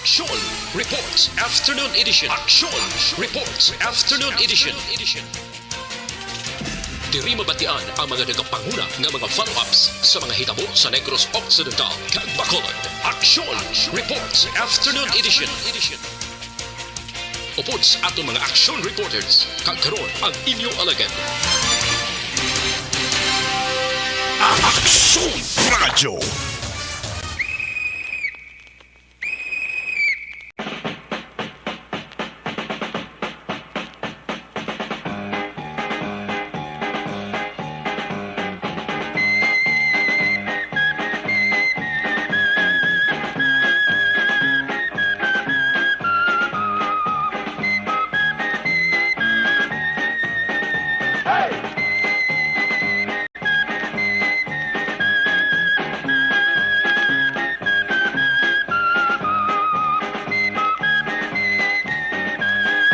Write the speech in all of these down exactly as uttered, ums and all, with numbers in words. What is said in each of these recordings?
Aksyon Reports Afternoon Edition. Aksyon Reports Afternoon Edition. Diri mabatian ang mga nagapanguna nga mga follow-ups sa mga hitabo sa Negros Occidental kag Bacolod. Aksyon Reports Afternoon Edition. Upod sa atong mga action reporters, kag karon ang inyo alagad. Aksyon Radyo.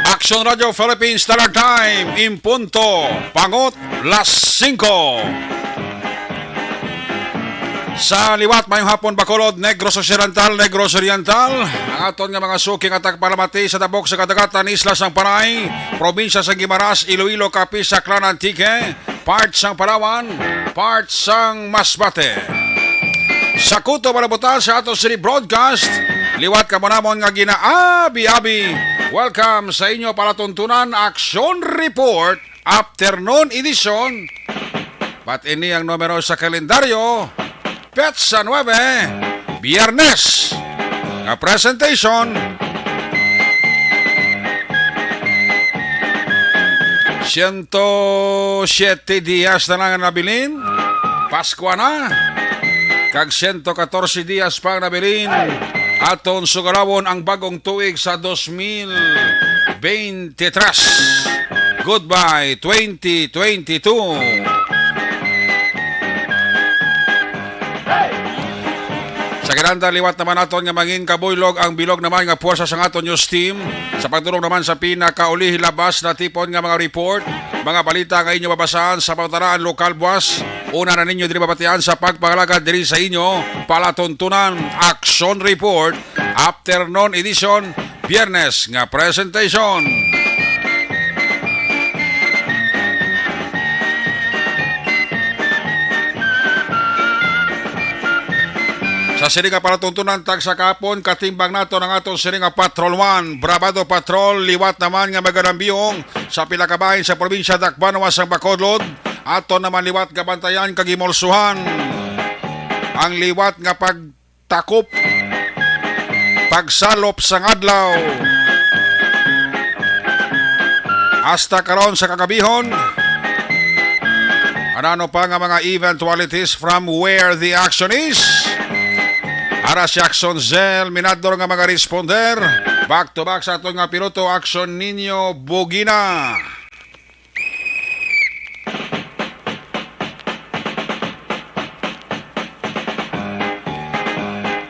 Action Radio Philippines Standard Time, in punto, pangot, las singko. Sa liwat, mayong hapon, Bacolod, Negros Occidental, Negros Oriental, ang aton nga mga suki nga tagpalamati sa tabok sa kadagatan, isla sang Panay, probinsya sa Guimaras, Iloilo, Capiz, Aklan, Antique, part sang Palawan, part sang Masbate. Sa kuto malabutan sa ato sini broadcast, liwat kamo namon nga ginaabi-abi. Welcome sa inyo palatuntunan Action Report Afternoon Edition. But ini ang numero sa kalendaryo, petsa nuebe, Biyernes, nga presentation. Siyento siyete dias na lang ang nabilin, Paskwa na. Kag siyento katorse dias pa ang nabilin, aton sugalawon ang bagong tuig sa dos mil veintitrés. Goodbye, twenty twenty-two. Sa kinahanglan, liwat naman naton nga mangin kabuylog ang bilog naman nga puwersa sang aton news team sa pagtulong naman sa pinakaulihi labas na tipon nga mga report, mga balita nga inyo mabasahan sa pamataraan lokal buwas. Una na ninyo diri mabatian sa pagpangalagad diri sa inyo palatuntunan Action Report Afternoon Edition, Biyernes nga presentation. Sa sini nga palatuntunan, tagsa kahapon, katimbang naton ang aton sini nga Patrol One, Bravado Patrol, liwat naman nga magadambiyong sa pila ka bahin sa probinsya Dakbanwa sang Bacolod. Aton naman liwat nga bantayan kag himulsuhan ang liwat nga pag takop, pagsalop sang adlaw. Hasta karon sa kagabihon, ano pa nga mga eventualities from where the action is? Ara si Action Zell Minador nga mga responder. Back to back sa aton nga piloto, Action Nino Bugina.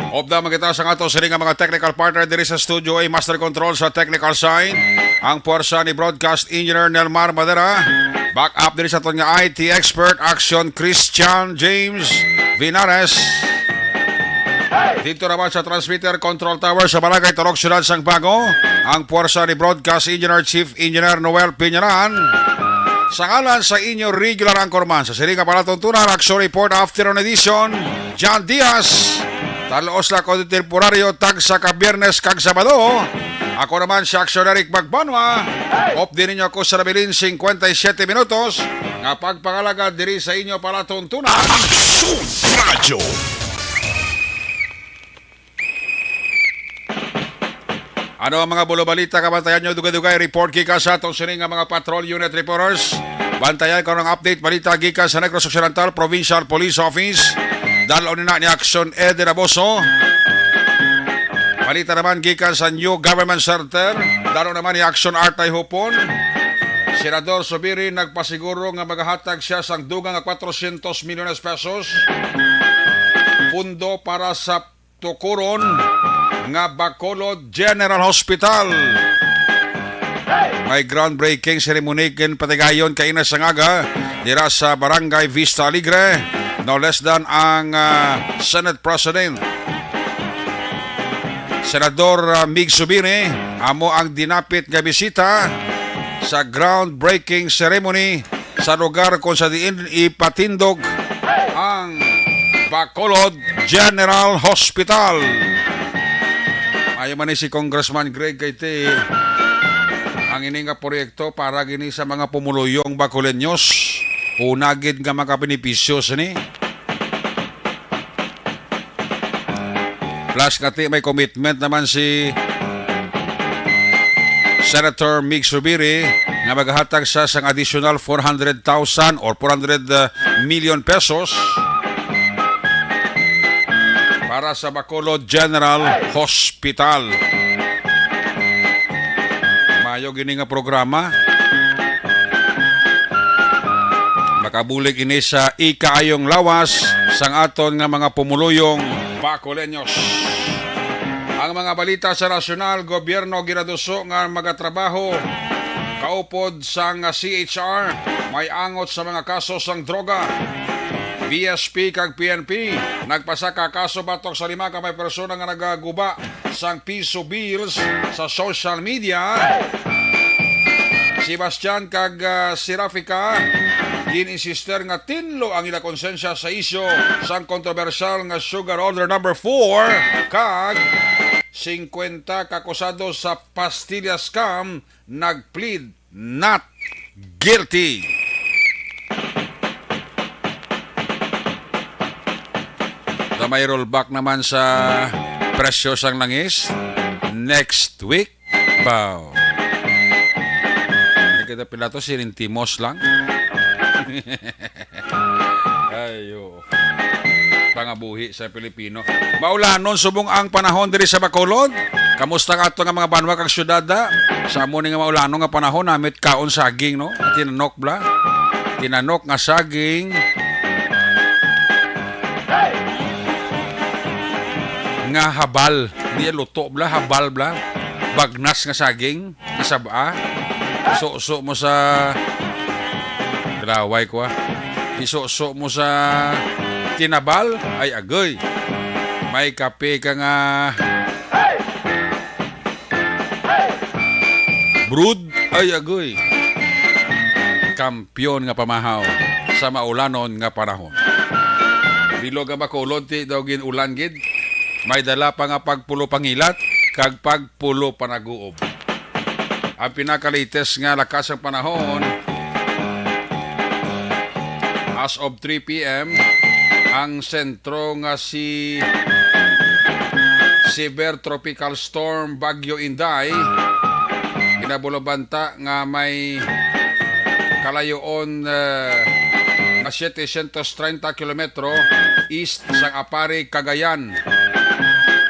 Upda man kita sa ato sini nga mga technical partner diri sa studio, ay master control sa technical side, ang puwersa ni broadcast engineer Nelmar Madera. Back up diri sa aton nga I T expert, Action Christian James Vinares. Dito naman sa transmitter control tower sa Barangay Turok, Siyudad sang Bago, ang puwersa ni broadcast engineer Chief Engineer Noel Piñaran. Sa ngalan sa inyo regular anchorman sa sini nga palatuntunan, Action Report Afternoon Edition, John Diaz. Talos la ko temporaryo, tagsa ka Biyernes kag Sabado. Ako naman si Action Eric Magbanwa. Updi ninyo ako sa nabilin cincuenta y siete minutos nga pagpangalagad diri sa inyo palatuntunan. Action Radio. Ano ang mga bulo balita? Kabantayan nyo, dugay-dugay report gikan sa aton sini nga mga patrol unit reporters. Bantayan ko ang update balita gikan sa Negros Occidental Provincial Police Office. Dal-on na ni Action Ed Raboso. Balita naman gikan sa New Government Center. Dal-on naman ni Action Artay Hupon. Senador Subiri nagpasiguro nga magahatag siya sang dugang nga cuatrocientos milyones pesos pundo para sa tukuron nga Bacolod General Hospital. May groundbreaking ceremony ginpatigayon kaina sang aga dira sa Barangay Vista Alegre, no less than ang, ah, Senate President. Senador, ah, Mig Subiri, amo ang dinapit nga bisita sa groundbreaking ceremony sa lugar kung sa diin ipatindog ang Bacolod General Hospital. Maayo man ni si Congressman Greg kay ti ang ini nga proyekto para gini sa mga pumuluyong Bacolenyos. Una gid nga makabenepisyo sini. Plus nga ti may commitment naman si Senator Mig Subiri nga maghatag sa sang additional four hundred thousand or four hundred million pesos para sa Bacolod General Hospital. Mayo gini nga programa. Makabulig ini sa ikaayong lawas sang aton nga mga pumuluyong Bacolenyos. Ang mga balita sa nasyonal, gobyerno ginaduso nga magatrabaho kaupod sang C H R may angot sa mga kaso sang droga. B S P kag P N P nagpasaka kaso batok sa lima ka may persona nga nagaguba sang piso bills sa social media. Si Bastian kag, ah, si Rafika gin-insister nga tinlo ang ila konsensya sa isyu sang kontrobersyal nga Sugar Order Number Four kag singkwenta ka akusado sa pastilla scam nag-plead not guilty. So, may rollback naman sa presyo sang langis next week. Wow. Ay, kita pila to, sinintimos lang. Ayo. Pangabuhi sa Pilipino. Maulanon subong ang panahon diri sa Bacolod. Kamusta ang ato nga mga banwa kag syudad, da? Sa amo ni nga maulanon nga panahon, namit kaon saging, no? Tinanok bla. Tinanok nga saging. Nga habal. Di luto bla, habal bla. Bagnas nga saging. Isab-a. Suso mo sa, graway ko, ah. Isuso mo sa tinabal, ay agoy. May kape ka nga brewed, ay agoy. Kampiyon nga pamahaw sa maulanon nga panahon. Bilog nga Bacolod, ti daw gin-ulan gid. May dala pa nga pagpulo pangilat kag pagpulo panaguob. Ang pinaka-latest nga lakas sang panahon, as of three P M, ang sentro nga si Severe Tropical Storm Bagyo Inday, ginabulabanta nga may kalayoon, eh, nga setecientos treinta kilometro east sang Aparri, Cagayan,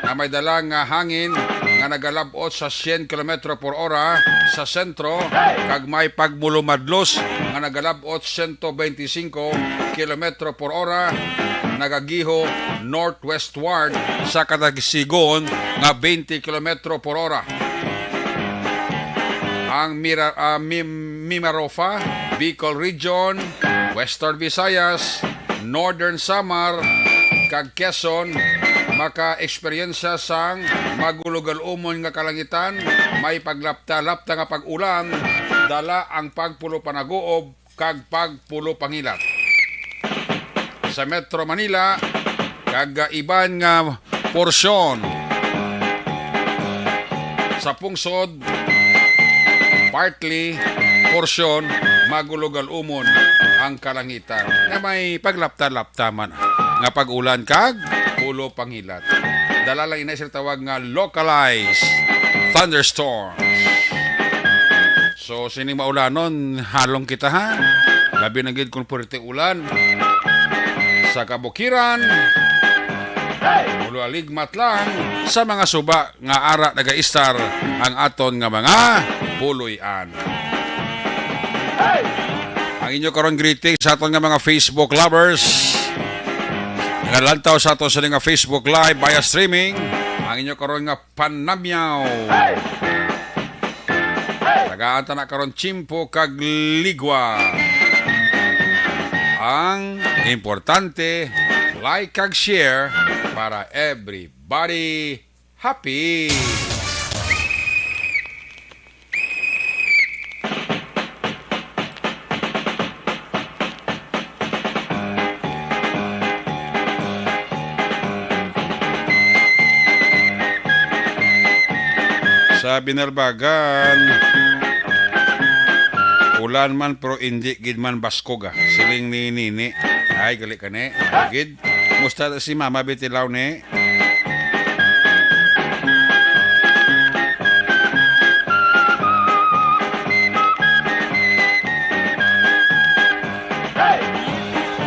nga may dala nga hangin nga nagalab-ot sa syen kilometro por ora sa sentro, kag may pagmulumadlos nga nagalab-ot sento beintisinko kilometro por ora, nagagiho northwestward sa kadagsigon nga twenty kilometro por ora. Ang Mira-, ah, Mim-, Mimaropa, Bicol Region, Western Visayas, Northern Samar, kag Quezon maka-eksperyensya sang magulugal-umon nga kalangitan, may paglapta-lapta nga pag-ulan, dala ang pagpulo panaguob kag pagpulo pangilat. Sa Metro Manila kag, ah, iban nga porsyon sa pungsod, partly porsyon, magulugal-umon ang kalangitan nga may paglapta-lapta man nga pag-ulan kag pulo pangilat. Dala lang ina sila tawag nga localized thunderstorms. So, sining maulanon, halong kita, ha? Labi na gid kung puwerte ulan. Sa kabukiran, ulo aligmat lang sa mga suba nga ara nagaistar ang aton nga mga puloy-an. Ang inyo karon greeting sa aton nga mga Facebook lovers. Nagalantaw sa aton sa nga Facebook Live via streaming. Ang inyo karon nga panamyaw. Tagaan ta na karon tiyempo kag ligwa. Ang importante, like kag share para everybody Happy. Sa Binalbagan, ulan man pero indi gid man baskog, ah. Siling ni Nini. Ay, gali ka ni. Gid. Musta si Mama Bitilaw ni?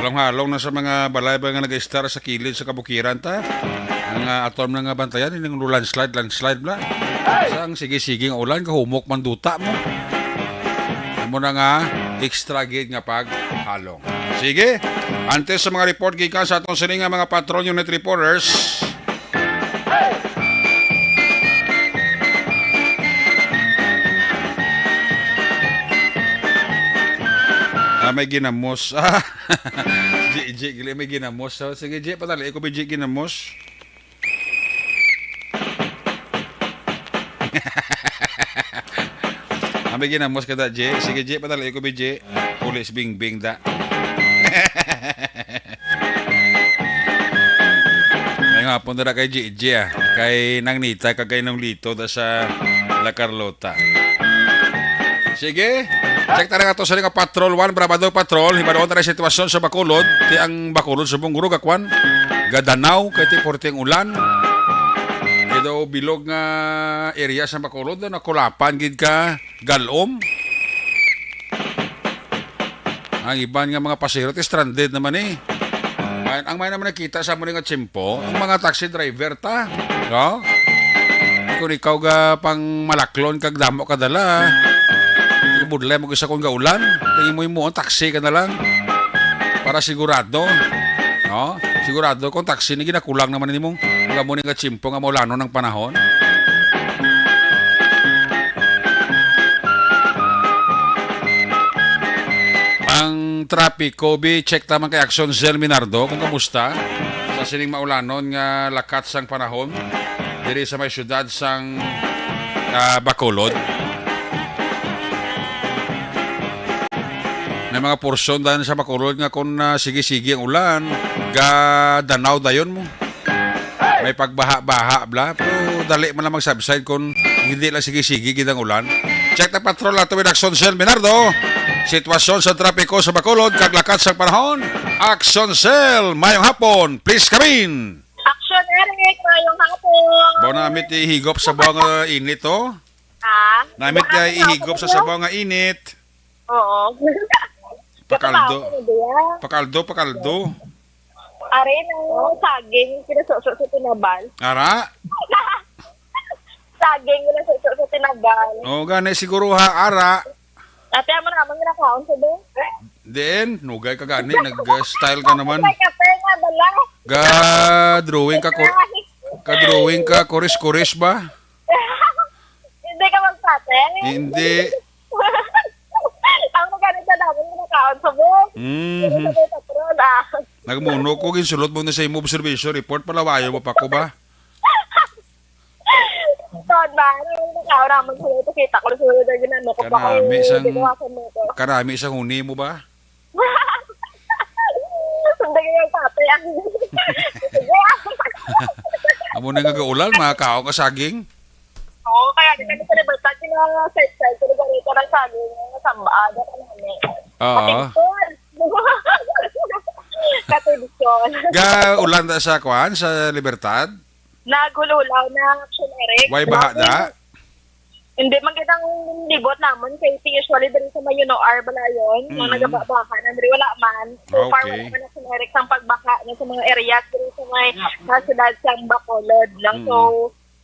Halong-halong na sa mga balay ba nga nag-istar sa kilid sa kabukiran ta. Ang, ah, aton na nga bantayan, ining landslide, landslide bla. Sa ang sige-sige nga ulan, kahumok man duta mo. Amo na nga, extra gid nga paghalong. Sige, antes sa mga report gikan sa aton sini nga mga patrol unit reporters, ah, may ginamos. Ah, G, G, gali may ginamos. So, sige, G, padali ko, G, ginamos. Abi ginamos ka da, J. Sige, J, padali ko, B J. Pulis bingbing da. May hapon dira kay J J, ah. Kay Nang Nita, kag kay Nang Lito da sa La Carlota. Sige. Check ta nga to sa nga Patrol One, Brabado Patrol. Hibaluan ta na sitwasyon sa Bacolod. Ti ang Bacolod subong guro gakwan. Gadanaw, kay ti porte ang ulan. Kay daw bilog nga area sa Bacolod, daw nakulapan gid ka galom. Ang iban nga mga pasahero, ti stranded naman eh. Ang, ang may naman nakita sa muli nga tiyempo, ang mga taxi driver ta. No? Kung ikaw ga pang malaklon kag damo ka dala, budlay mo isa kung gaulan, tingin mo mo taxi ka na lang para sigurado. No? Sigurado kung taxi ni ginakulang naman nimo. Wala mo ni nga tiyempo nga maulanon ang panahon. Ang trapiko, bi, check ta man kay Action Zell Minardo kung kamusta sa sining maulanon nga lakat sang panahon diri sa may siyudad sang, ah, Bacolod. May mga porsyon dayon sa Bacolod nga kung, ah, sige-sige ang ulan, gadanaw dayon mo. May pagbaha-baha, bla. Pero dali man lang mag-subside kung hindi lang sige-sige gid ang ulan. Check the patrol ato with Action Cell Minardo. Sitwasyon sa trapiko sa Bacolod, kag lakat sa panahon. Action Cell, mayong hapon. Please come in. Action Eric, mayong hapon. Baw namit ihigop sa baw nga init, oh. Ha? Namit Bukas kay na ihigop ako sa ninyo. Sabaw nga init. Oo. Pakaldo. Kapatawag ko na diya. Pakaldo, pakaldo. Are na, saging, pinasuso sa tinabal. Ara? Saging, pinasuso sa tinabal. Oh, gani siguro ha, ara. Ate, amo na, amang ginakaon sa doon. Diin, nugay ka gani, nag-style ka naman. May kape nga, bala. Ga-drawing ka, ko-, ka-drawing ka, kuris-kuris ba? Hindi ka magpate? Hindi. Ang maganda sa dami mo nakaon sa buhok. Mhm. Hindi sa buhok, patron, ah. Nagmuno ko, ginsulot mo na sa imo observation report, palawayo mo pa ko ba? Ton ba? Ano yung nakaon naman sa ito? Kita ko na sa mga ganyan, no? Kung baka Kanami yung sang, ginawa ko mo ito. Kanami sang huni mo ba? Hindi ka yung pate, ah. Sige, ah. Amo na nga gaulan, mga kao ka saging. Oo, kaya di kami sa Libertad, yung mga side-side, sa lugar ito ng saging, yung nasambaan, yung kanami. Oo. Katingkol. Katingkol. Ga ulan ta sa kwan, sa Libertad? Naghululaw na, Action Eric. Way baha da? Hindi man kitang libot naman kay usually diri sa may U N O R balayon, mga Mm. nagababaha na diri, wala man. So far, Okay. wala man, Action Eric, sang pagbaha na sa mga areas diri sa may, sa siyudad sang Bacolod, no? Mm. So,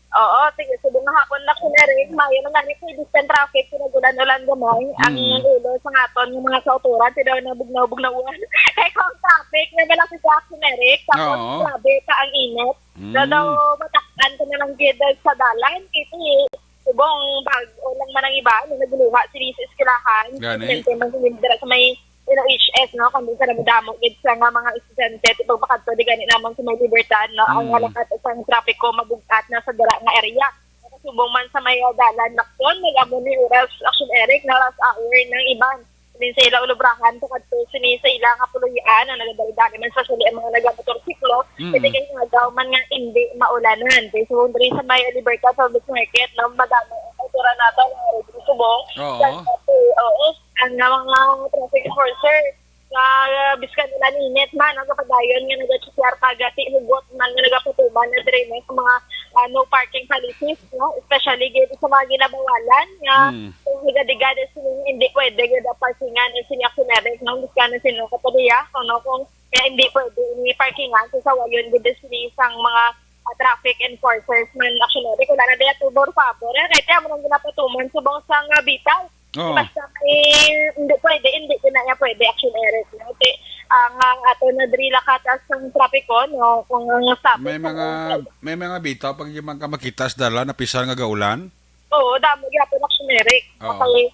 oo, sige, sige, nga hapon na, Action Eric, mayo na nga ni kay distant traffic, kinagulan-ulan gamay, ang Mm. ulo sa aton nga mga kauturan, ti daw na bugnaw-bugnawan. Kay kung traffic, may malaki sa, Action Eric, tapos Oo. grabe ka ang init. Mm. Daw matak-an ka na lang gid sa dalan, kay ti, subong bag-o lang man ang iba, may nagluha sini sa eskwelahan. Gani. Siyempre, man sini dira sa may L O H S, no, kundi sa damo-damo gid sa nga mga estudyante, tipag makadto di gani naman sa may Libertad, no, ang Mm. halakat sa trapiko mabug-at na sa dira nga area. Nakasubong man sa may, ah, dalan, Nakton, nag-amo ni oras, Action Eric, na rush hour ng iban. Din sa ila ulubrahan, pakadto sini sa ila nga puloy-an, ang nagadali-dali man sa suli ang mga nagamotorsiklo, Mm. pwede kay nagaw man nga hindi maulanan. Kay subong diri sa may Libertad Public Market, no, madamo ang kultura nato, mga Rodrigo Subong, Oo. sa, oo, ang nga mga traffic enforcer, nga, ah, biskan nila ninit man, ang kapadayon nga nagachikar kagati hugot man nga nagapatuman na diri, no, sa mga, ah, no parking policies, no, especially gid sa mga ginabawalan nga Mm. kung higadigad sini hindi pwede gid ang parkingan ang sini aksyoneris, no, biskan na sino kapadiya, no, kung kaya hindi pwede ini parkingan sa sawayon gid sini sang mga, ah, traffic enforcers man aksyoneris, wala na diya tubor pabor. Kaya kaya mo nang ginapatuman subong sa nga bitaw. Oo. Basta may, hindi pwede, hindi ko na niya pwede, Action Eric, no? Kay ang, ang ato na diri lakatas sang trapiko, no? Kung ang stop May sa mga, may mga bitaw pag di man ka makita sa dalan, napisar nga gaulan. Oo, damo gyapon, Action Eric. Oo. Okay.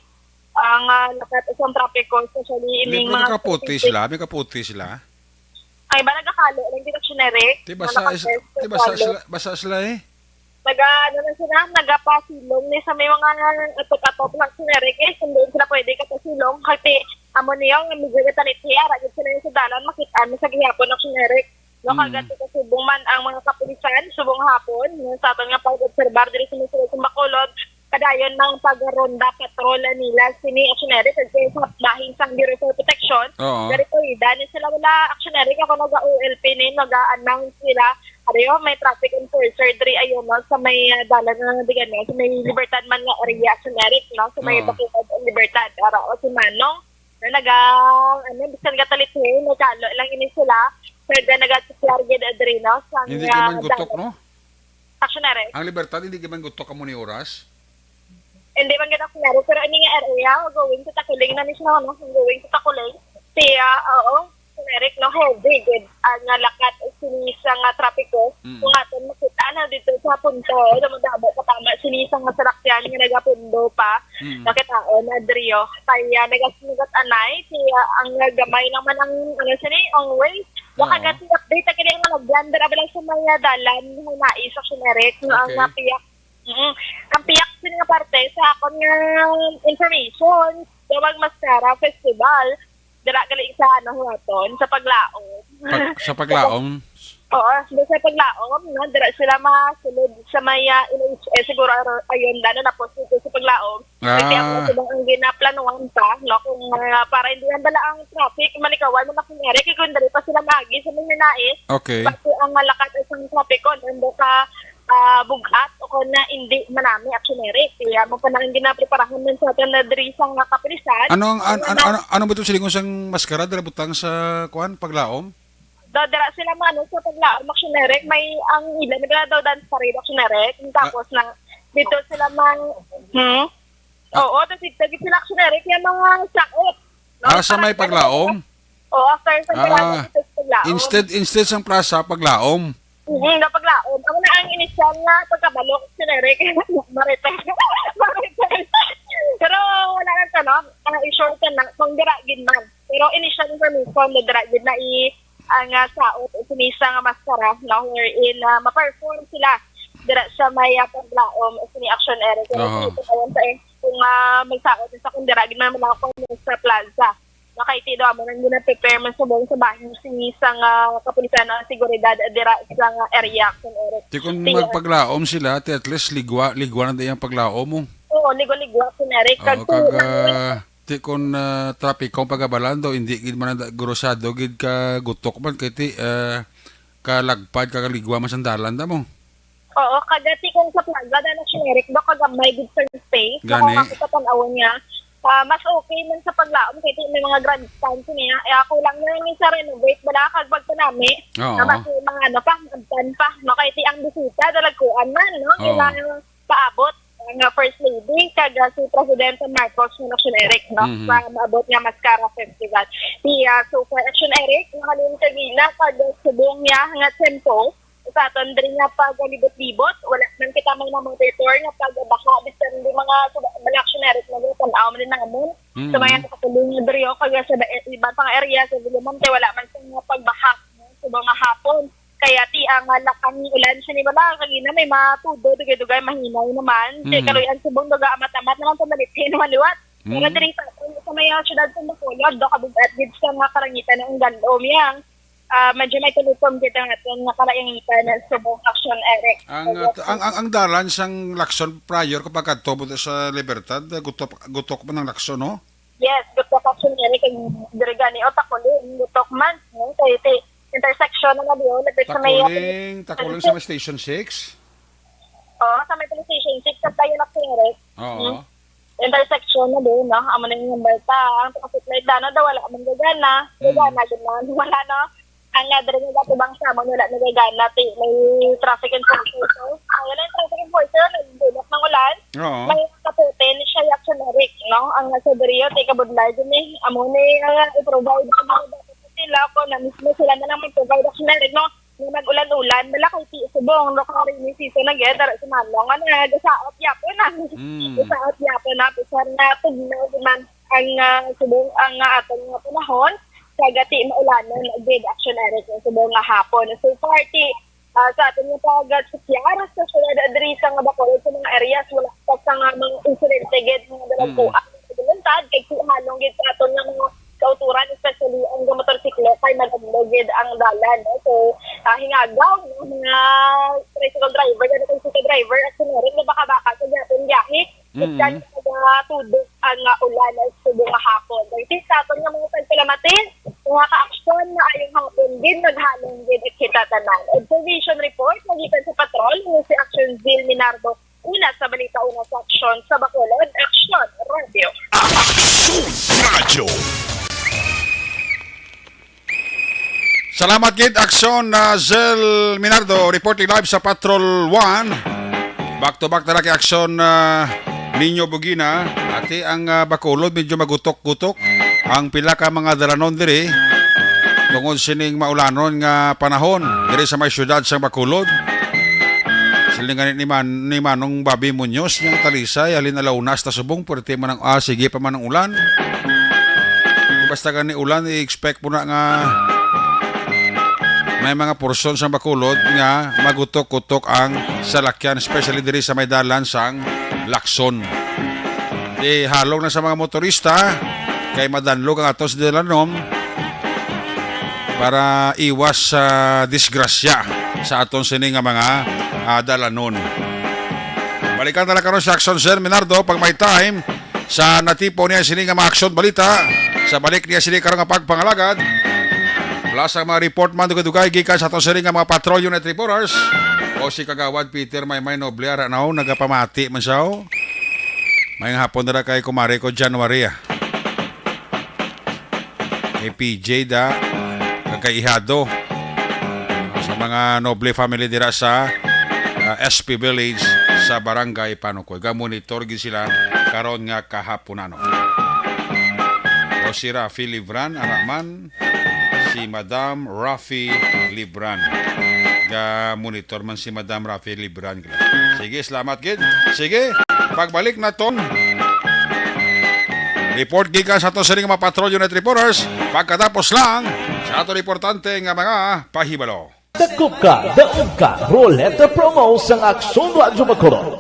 Ang, ah, lakat sa trapiko, especially May, ining may mga kaputi sila, may kaputi sila. Ay, ba nagakalo lang kita, Action Eric? Di basa, Mga is, kapes, di basa kalo. Sila, basa sila eh. Naga, ano na sila, nagapasilong ni sa may mga atok-atok lang sila, Rick, eh, kung doon sila pwede kapasilong, kasi amo niyo, nga medyo gataliti, ara gid sila yung sa dalan, makita mo sa gihapon ang generic. No, Mm. Kagati ka subong man ang mga kapulisan, subong hapon, no, sa aton nga pag-obserbar diri sa mga sulod sa Bacolod, kadayon na ang pag-ronda patrol nila sini, Action Eric, kay sa bahin sang Bureau for Protection, Oo. Dari ko, dani sila wala, Action Eric, ako naga-O L P ni, naga-announce sila, Ari, oh, may traffic enforcer diri ayo, no, sa may, ah, dalan nga digan, no, sa may Libertad man nga area, generic, no, sa may Oo. Bacolod, Libertad, ara, o si Manong, na naga, ano, bisan gatalit niya, nagkalo lang ini sila, pero naga-secure gid diri, no, sa Hindi nga gid man gutok, dalan. No? Action na rin. Ang Libertad, hindi gid man gutok amo ni oras? Hindi man gid ako meron, pero ini nga area, going to Takuling na ni siya, no? Going to Takuling. Siya, oo, generic, no? Heavy gid ang, ah, lakat sini sa nga trapiko. Mm. Kung aton makita na dito sa punto, damo-damo katama sini sa nga sarakyan nga nagapundo pa. Mm. Nakita, oh, na drio. Kaya nagasugat anay, siya ang, ah, gamay naman ang, ano, sini, ang way. Baka Oo. Gati update, ang kini nga naglander, abala sa mga dalan, mga nais sa generic, no? Ang Okay. Napiyak Mm. Ang piyak sini nga parte sa akon nga information, Duwag Mascara Festival, dira gali sa, ano, Huaton, sa Paglaom. Pag-, sa Paglaom? Oo, sa Paglaom, no? Dira sila masulod sa may, ah, L H S, siguro, ar-, ayun, dano na po dito sa Paglaom. Ah. Kasi ako sila ang ginaplanuhan pa, no? Kung, ah, para hindi lang bala ang traffic, malikawan mo na kung ere, kaya kung dali pa sila maagi sa may nais, Okay. Basi ang malakat ay isang traffic ko, nando ka ah, bug-at o kon na indi manami, Action Eric. Kaya mo pa nang ginapreparahan man sa aton na diri sa nga kapulisan. Ano ang, an-, Ang an-, ano, ano, ano ba ito silingon sang maskara dira butang sa, kuan, Paglaom? Do, dira sila, mano, sa Paglaom, Action Eric. May ang ilan na daw dance parade, Action Eric. Tapos na, dito sila mang, hmm? Ah. Oo, tapos dito sila, Action Eric, yung mga sakot. No? Ah, sa may Parang Paglaom? Oo, after sa Ah, Paglaom, dito sa Paglaom. Instead, instead sang plaza, Paglaom. Mhm, na Paglaom. Amo na ang inisyal nga pagkabalo, generic. Marites. Marites. Pero wala lang to, no? Ah, i-short na, kung dira gid man. Pero initial information na dira gid na i-, ang, ah, saot, sinisa nga maskara, no? Wherein, ah, ma-perform sila dira sa may, ah, Paglaom, sini Action Area. Kaya Aha. Ito na yan sa, eh, kung, ah, magsaot sa kung dira gid man, wala ko sa plaza. Makaiti daw amo nang gina-prepare man sa buong sa bahin sini sa nga kapulisan ang seguridad dira sa nga area, Action Eric. Ti kun Ti, ah, magpaglaom sila, ti at least ligwa, ligwa na diyan paglaom mo. Oo, ligo-ligo, Action Eric. Oo, kag, kag, ah, ti kun, ah, trapiko ang pagabalan daw, hindi gid man na grosado gid ka gutok man, kay ti, ah, kalagpad, kakaligwa man sandalan ta mo. Oo, kagati kung sa plaza, dahil generic daw, kagamay gid sa space. Gani. Kung ako katan-awon niya, ah, mas okay man sa paglaom, kay di may mga grandstand niya. Eh, ako lang na yung sa renovate, wala, kag pagpanami, Oo. Na mas yung mga ano pa, magtan pa. No, kay di ang bisita, dalagkuan man, no? Oo. Kailangan paabot, ang, ah, First Lady, kag, ah, si Presidente Marcos, no, Action Eric, no? Mhm. Sa maabot nga Mascara Festival. Siya, so far, Action Eric, nakalim kagina, kag subong niya nga tempo, sa aton diri nga pagalibot-libot, wala man kita may na-monitor nga pagbaha, bisan di mga sub-, mga Action Eric, nagtanaw man din namon. Mm. Sa mga nakapuling na diri, o kaya sa ba-, iba pang area sa Villamonte, wala man sa mga pagbaha, no? Sa mga hapon. Kaya ti ang, ah, lakang ulan sa Nibala, kagina may matudo, dugay-dugay, mahinay naman. Kay Mm. kaluy-an subong, duga amat-amat naman, pamalitin naman liwat. Pero Mm. diri sa aton, sa may, ah, siyudad sa Bacolod, do, kabugat gid sa mga kalangitan ang gandom yang, ah, medyo may tulutom gid ang aton nga kalangitan sa subong Action Eric. Ang, Kaya ah, ang, ang, ang dalan sang Lacson prior kapag kadto mo sa Libertad, ah, gutok, gutok man ang Lacson, no? Yes, gutok Action Eric, ang diri gani, o Takuling, gutok man, no? Kay ti-, intersection na na diyo, lapit sa may Takuling, Takuling sa may Station six? Oo, sa may Station six, sa tayo na Action Eric. Oo. Hmm. Intersection na din, no? Amo na yung balta. Ang traffic light, dano daw, wala man gagana. Mm. Gagana, gid man. Wala, no? Ang nga, diri nga gatubang sa amon, wala nagagana. Ti-, may traffic enforcer, so, ah, wala yung traffic enforcer, nagbulok ng ulan. Oo. May kaputin siya, Action Eric, no? Ang nasa diriyo, ti kabudlay din eh. Amo ni, ah, i-provide ang mga dapat sa sila, kung na mismo sila na lang mag-provide, Action Eric, no? Nga nag-ulan-ulan, wala kay ti subong, no? Kung rainy season na gid, dara si Manong, ano, nagasaot yapon na. Mm. Gasaot yapon na, pisar na, tugnaw, di man, ang, ah, subong, ang, ah, aton nga panahon, sa gati maulanon, gid, Action Eric, ang subong nga hapon. So far, ti, ah, sa aton nga pag-check sa siyudad, diri sa nga Bacolod, sa mga areas, wala pa sa nga mga insidente gid nga Mm. dalagkuan sa voluntad, kay ti halong gid sa aton nga mga kauturan, especially ang mga motorsiklo, kay madamlo gid ang dalan, no? So, ah, hingagaw, no, mga tricycle driver, mga tricycle driver, at sinarin nga baka-baka sa gihapon biyahe, Mm. kay nagatudo ang, ah, ulan sa subong nga hapon. Kay sa aton nga mga tagpalamati, mga ka-aksyon, maayong hapon din, maghalong gid kita tanan. Observation report, magikan sa patrol, ni si Action Zil Minardo. Una sa balita, una sa aksyon sa Bacolod, Aksyon Radio. Aksyon Radio. Salamat gid, Aksyon, ah, Zel Minardo, reporting live sa Patrol One. Back to back na lang kay Aksyon, ah, Nino Bugina. Ati ang, ah, Bacolod, medyo magutok-gutok ang pila ka mga dalanon diri tungod sining maulanon nga panahon diri sa may siyudad sang Bacolod. Siling gani ni Man-, ni Manong Bobby Muñoz, niyang Talisay, halin alauna hasta subong, puwerte man ang, ah, sige pa man ang ulan. Basta gani ulan, i-expect mo na nga may mga porsyon sa Bacolod nga magutok-gutok ang salakyan, especially diri sa may dalan sang Lacson. Di halong na sa mga motorista, kay madanlog ang aton sa dalanom para iwas sa disgrasya sa aton sini nga mga, ah, dalanon. Balikan na lang karon si Aksyon Zen Minardo pag may time sa natipon niya sini nga mga aksyon balita. Sa balik niya sini karon nga pagpangalagad. Plus ang mga report man dugay-dugay gikan sa aton sini nga mga patrol unit reporters. O si Kagawad Peter Maymay Noble, ara na, oh, nagapamati man siya, oh. May hapon dira kay kumare ko, January, ah. Kay P J da, kag kay Ihado. Sa mga Noble family dira sa, ah, S P Village sa Barangay Panukoy. Ga-monitor gid sila karon nga kahaponan. O si Rafi Libran, ara man, si Madam Rafi Libran. Ga-monitor man si Madam Rafi Libran. Sige, salamat gid. Sige, pagbalik naton. Report gikan sa aton sining mga Patrol Unit Reporters. Pagkatapos lang sa aton importante nga mga pahibalo. Dakop ka, daog ka, Roleta Promo sang Aksyon Radyo Bacolod.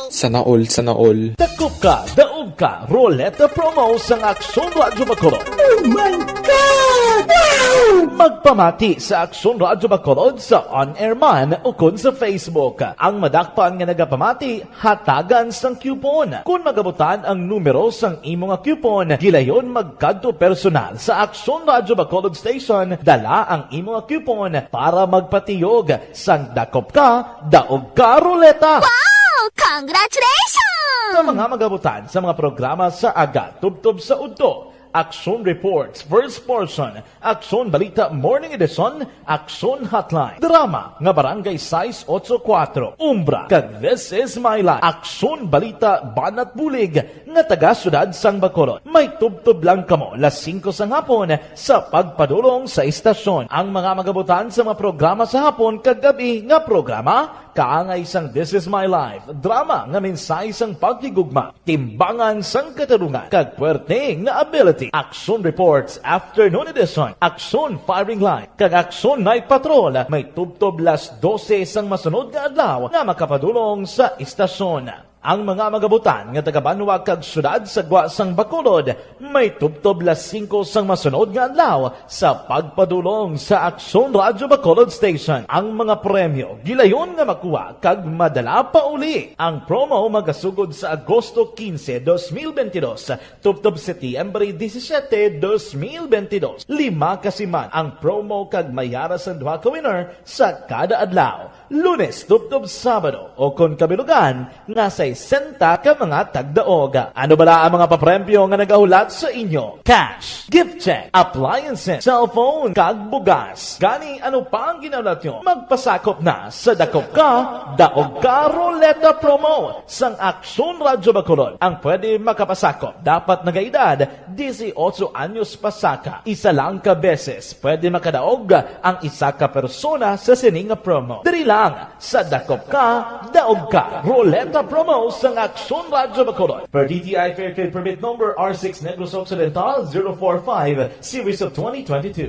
Sana all, sana all. Dakop ka, daog ka, Roleta Promo sang Aksyon Radyo Bacolod. Oh my God! Wow! Magpamati sa Aksyon Radyo Bacolod sa on-air man ukon sa Facebook. Ang madakpan nga nagapamati, hatagan sang coupon. Kon magabutan ang numero sang imo nga coupon, gilayon magkadto personal sa Aksyon Radyo Bacolod Station, dala ang imo nga coupon para magpatiyog sang dakop ka, daog ka, Roleta. Wow! Congratulations! Sa mga magabutan sa mga programa sa aga tubtob sa udto, Aksyon Reports, First Portion, Aksyon Balita Morning Edition, Aksyon Hotline, drama nga Barangay sais otso kuwatro, Umbra, kag This Is My Life, Aksyon Balita Banat Bulig nga taga Siyudad sang Bacolod. May tubtob lang kamo las singko sang hapon sa pagpadulong sa istasyon. Ang mga magabutan sa mga programa sa hapon kag gab-i nga programa, Kaangay sang This Is My Life, drama nga mensahe sang paghigugma, timbangan sang katarungan, kag puwerte nga ability. Aksyon Reports, Afternoon Edition, Aksyon Firing Line, kag Aksyon Night Patrol, may tubtob las dose sang masunod nga adlaw nga makapadulong sa istasyon. Ang mga magabutan nga taga-banwa kag syudad sa gwa sang Bacolod may tubtob las singko sang masunod nga adlaw sa pagpadulong sa Aksyon Radyo Bacolod Station. Ang mga premyo gilayon nga makuha kag madala pa uli. Ang promo magasugod sa Agosto quince, dos mil veintidós, tubtob Setyembre disisiete, dos mil veintidós. Lima ka siman ang promo kag may ara sang duha ka winner sa kada adlaw. Lunes tubtob Sabado, o kon kabilugan nga sesenta ka mga tagdaog. Ano bala ang mga papremyo nga nagahulat sa inyo? Cash, gift check, appliances, cellphone, kag bugas. Gani, ano pa ang ginahulat nyo? Magpasakop na sa Dakop Ka, Daog Ka Ruleta Promo sang Aksyon Radyo Bacolod. Ang pwede makapasakop dapat nagaedad dieciocho anyos pasaka. Isa lang ka beses pwede makadaog ang isa ka persona sa sini nga promo. Diri lang sa Dakop Ka, Daog Ka Ruleta Promo sang Aksyon Radyo Bacolod. Per D T I Fair Trade Permit Number R six Negros Occidental zero four five, Series of twenty twenty-two.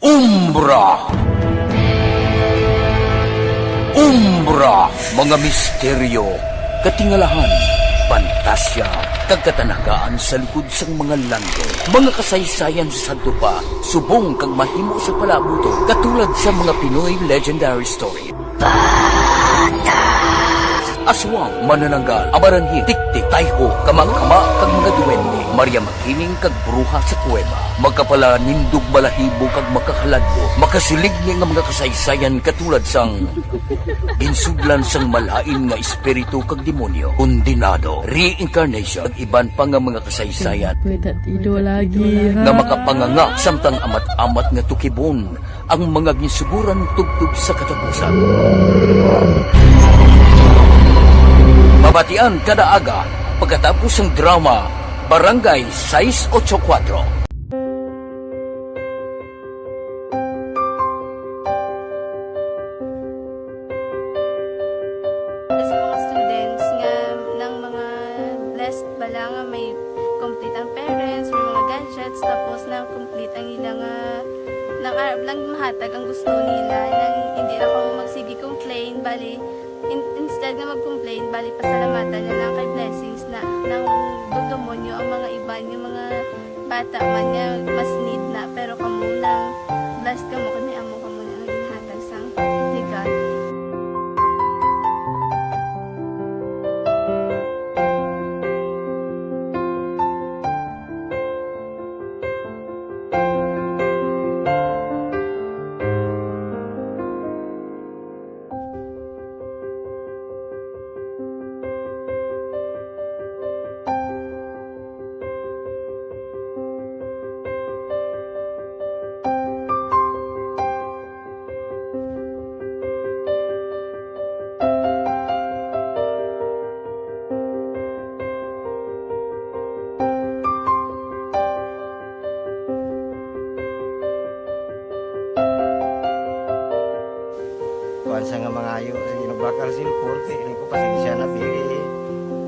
Umbra. Umbra, mga misteryo, katingalahan, pantasya, kag katanagaan sa likod sang mga landong, mga kasaysayan sa sadto pa, subong kag mahimo sa palabuton, katulad sa mga Pinoy legendary story. Aswang, manananggal, amaranhit, tiktik, tayho, kamangkama, kag mga duwende, Maria Makiling kag bruha sa kuweba, makapalanindog balahibo kag makahaladlok, makasiligni nga mga kasaysayan katulad sang ginsudlan sang malain nga espiritu kag demonyo, kondenado, reincarnation, kag iban pa nga mga kasaysayan Kuwedad ido lagi, nga ha? makapanganga samtang amat-amat nga tukibon ang mga ginsuguran tubtob sa katapusan. Mabatian kada aga pagkatapos sang drama Barangay sais ocho kuwatro. Sa mga students nga nang mga blessed bala nga may complete ang parents, may mga gadgets, tapos na complete ang ila nga nang arab lang mahatag ang gusto nila, nang hindi na kamo magsige complain, bali, in-, instead nga mag-complain, bali, pasalamatan na lang kay blessings na nang dudumonyo ang mga iban nga mga bata man nga mas need na, pero kamo nang blessed kamo kay may amo kamo na nga ginhatag sang regalo. Kuwan sa nga mangayo sa ginubakal cellphone, kay ini ko pasensya na, pili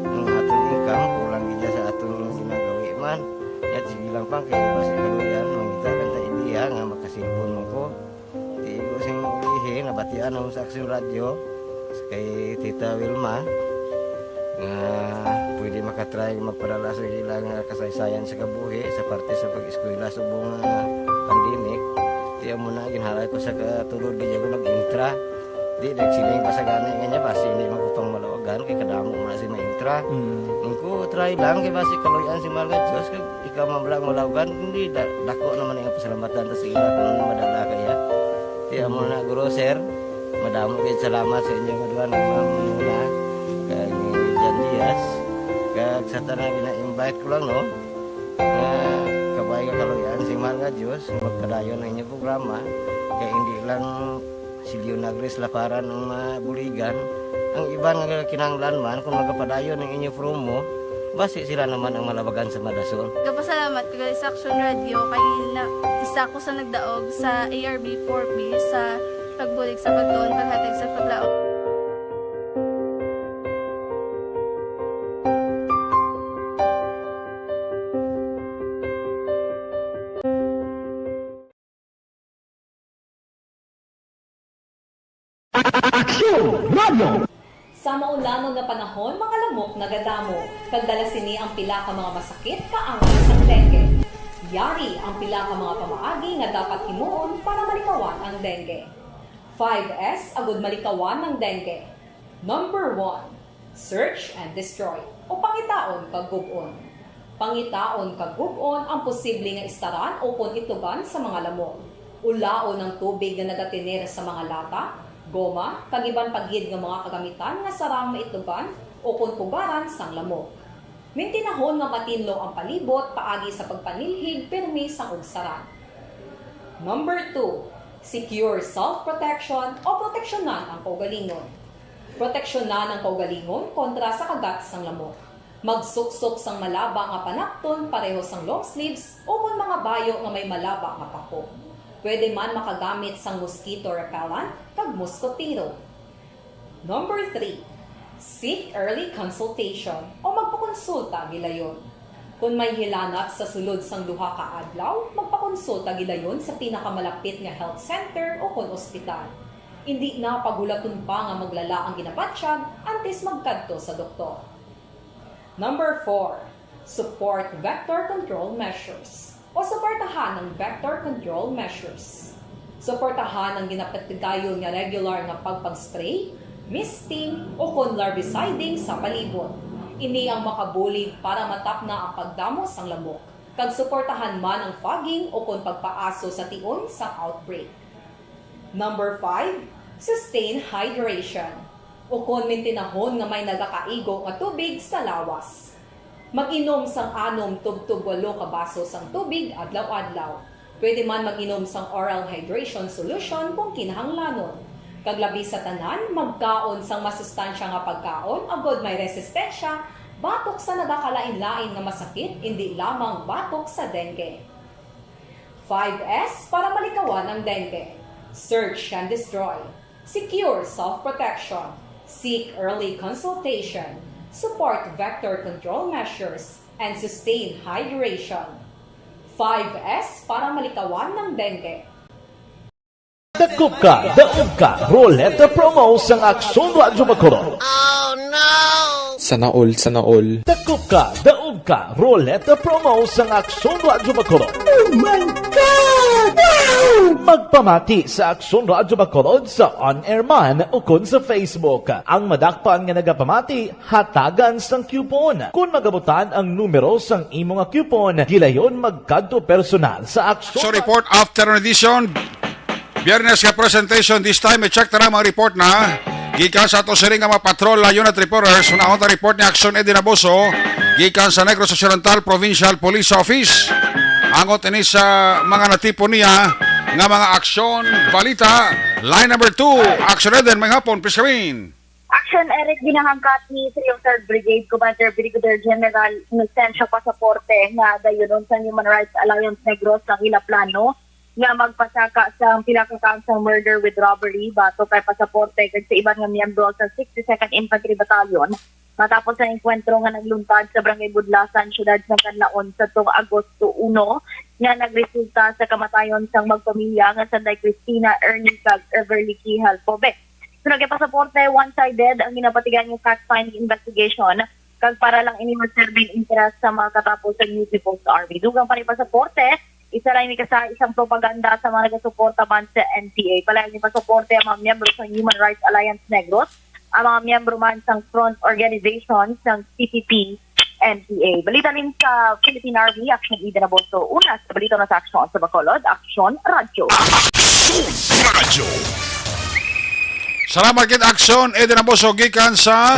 ang aton income, kulang gid sa aton ginagawi man. Yat, sige lang pang, kay basi kaluyan, mangita lang ta idea nga makasilpon mo ko. Tigo sing ulihi, nabatian ang sa Aksyon Radyo, kay Tita Wilma, nga pwede makatry magpadala sa ila nga kasaysayan sa kabuhi sa parte sa pag-eskwela subong nga pandemic. Tiyan mo na, ginhalay ko sa katulod, di ako nag-intra. Di, nagsiling pa sa gani nga niya, basi hindi man ko pang malawagan, kay kadamo mo na si ma-intra. Mm. Ang ko, try lang, kay basi kaluyan si Mahal nga Diyos, kay ikaw man lang malawagan, hindi, da-, dako naman ang pasalamatan ta sa ila kung ano madala kaya. Tiyan mo na, Guro, Sir, madamo kayo salamat sa inyong aduan, kay Ma'am Muna, kay Jan Diaz, kag sa tanan gina-invite ko lang, no? Nga kabay nga kaluyan si Mahal nga Diyos, magpadayon ang inyong programa, kay hindi lang si Leonagris Laparan ang mabuligan. Ang iban nga kinahanglan man, kung magapadayon ang inyong promo, Basi sila naman ang malabagan sa madason. Gapasalamat ko gali sa Aksyon Radyo kay na isa ko sa nagdaog sa A R B four B sa pagbulig sa pagtuon, paghatag sa paglaom. Aksyon Radio! Sa maulanon nga panahon, mga lamok nagadamo, kag dala sini ang pila ka mga masakit kaangay sang dengue. Yari ang pila ka mga pamaagi nga dapat himuon para malikawan ang dengue. Five S agud malikawan ang dengue. Number one, search and destroy, o pangitaon kag gub-on. Pangitaon kag gub-on ang posible nga istaran ukon itlugan sa mga lamok. Ulaon ang tubig nga nagatener sa mga lata, goma, kag iban pa gid nga mga kagamitan nga sarang maitlugan ukon pugaran sang lamok. Mintinahon nga matinlo ang palibot paagi sa pagpanilhig pirmi sang ugsaran. Number two, secure self-protection o proteksyonan ang kaugalingon. Proteksyonan ang kaugalingon kontra sa kagat sang lamok. Magsuksok sang malaba nga panapton pareho sang long sleeves ukon mga bayo nga may malaba nga pako. Pwede man makagamit sang mosquito repellent kag moskotero. Number three, seek early consultation o magpakonsulta gilayon. Kon may hilanat sa sulod sang duha ka adlaw, magpakonsulta gilayon sa pinakamalapit nga health center ukon ospital. Indi na paghulaton pa nga maglala ang ginabatyag antes magkadto sa doktor. Number four, support vector control measures o suportahan ang vector control measures. Suportahan ang ginapatigayon nga regular nga pagpag-spray, misting, ukon larviciding sa palibot. Ini ang makabulig para matapna ang pagdamo sang lamok, kag suportahan man ang fogging ukon pagpaaso sa tion sang outbreak. Number five, sustain hydration, ukon mintinahon nga may nagakaigo nga tubig sa lawas. Mag-inom sang anom tubtob walo ka baso sang tubig adlaw-adlaw. Pwede man mag-inom sang oral hydration solution kung kinahanglanon. Kag labi sa tanan, magkaon sang masustansya nga pagkaon agod may resistensya batok sa nagakalain-lain nga masakit, indi lamang batok sa dengue. Five S para malikawan ang dengue. Search and destroy. Secure self-protection. Seek early consultation. Support vector control measures and sustain hydration. Five S para malikawan ng dengue. Dakop ka, daog ka, Roleta Promo sang Aksyon Radyo Bacolod. Sana all, sana all. Dakop ka, daog ka, Roleta Promo sang Aksyon Radyo Bacolod. Oh my God! Wow! Magpamati sa Aksyon Radyo Bacolod sa on-air man ukon sa Facebook. Ang madakpan nga nagapamati, hatagan sang coupon. Kon magabutan ang numero sang imo nga coupon, gilayon magkadto personal sa Aksyon. So, report, afternoon edition. Biyernes nga presentation. This time, i-check ta na mga report na gikan sa ato siring nga mga patrol, unit reporters. Unahon ta report ni Aksyon Eddie Naboso gikan sa Negros Occidental Provincial Police Office. Angot ini sa mga natipon niya nga mga aksyon, balita. Line number two, Aksyon Eddie, may hapon, please come in. Action Eric, ginahangkat ni Trio Third Brigade Commander Brigadier General Inocencio Pasaporte nga dayunon sa Human Rights Alliance Negros ang ila plano nga magpasaka sa pila ka kansang murder with robbery batok kay Pasaporte kag sa iban nga miyembro sa sixty-second Infantry Battalion matapos ang engkwentro nga nagluntad sa Barangay Budlasan, Siyudad sang Canlaon, sa tuong Agosto uno, nga nagresulta sa kamatayon sang magpamilya nga sanday Cristina Ernie kag Everly Kihal Pobe. Suno kay Pasaporte, one-sided ang ginapatigan nga fact-finding investigation, kag para lang ini magserbing interes sa mga katapo sa New People's Army. Dugang pa ni Pasaporte, isa lang ini ka sa isang propaganda sa mga nagasuporta man sa N P A. Palayo ni Pasaporte ang mga miyembro sa Human Rights Alliance Negros, ang mga miyembro man sang front organization sang C P P, N P A. Balita din sa Philippine Army, Action Eden Aboso. Una sa balita na sa Aksyon sa Bacolod, Aksyon Radyo. Aksyon Radyo. Salamat kit Aksyon Eden Aboso gikan sa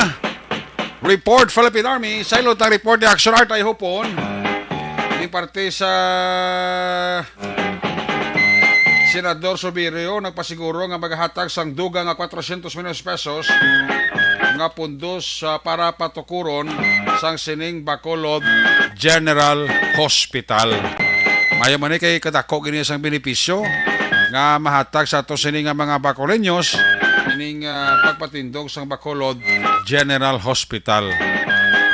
Report Philippine Army. Sa ilot ang report ni Aksyon Art ay hupon. Di parte sa Senador Subirio nagpasiguro nga magahatag sang dugang nga kwatrocientos milyones pesos nga pundos, ah, para patukuron sang sining Bacolod General Hospital. Maayo man ni kay kadako gid sang benepisyo nga mahatag sa ato sini nga mga Bacoleños ining, ah, pagpatindog sang Bacolod General Hospital.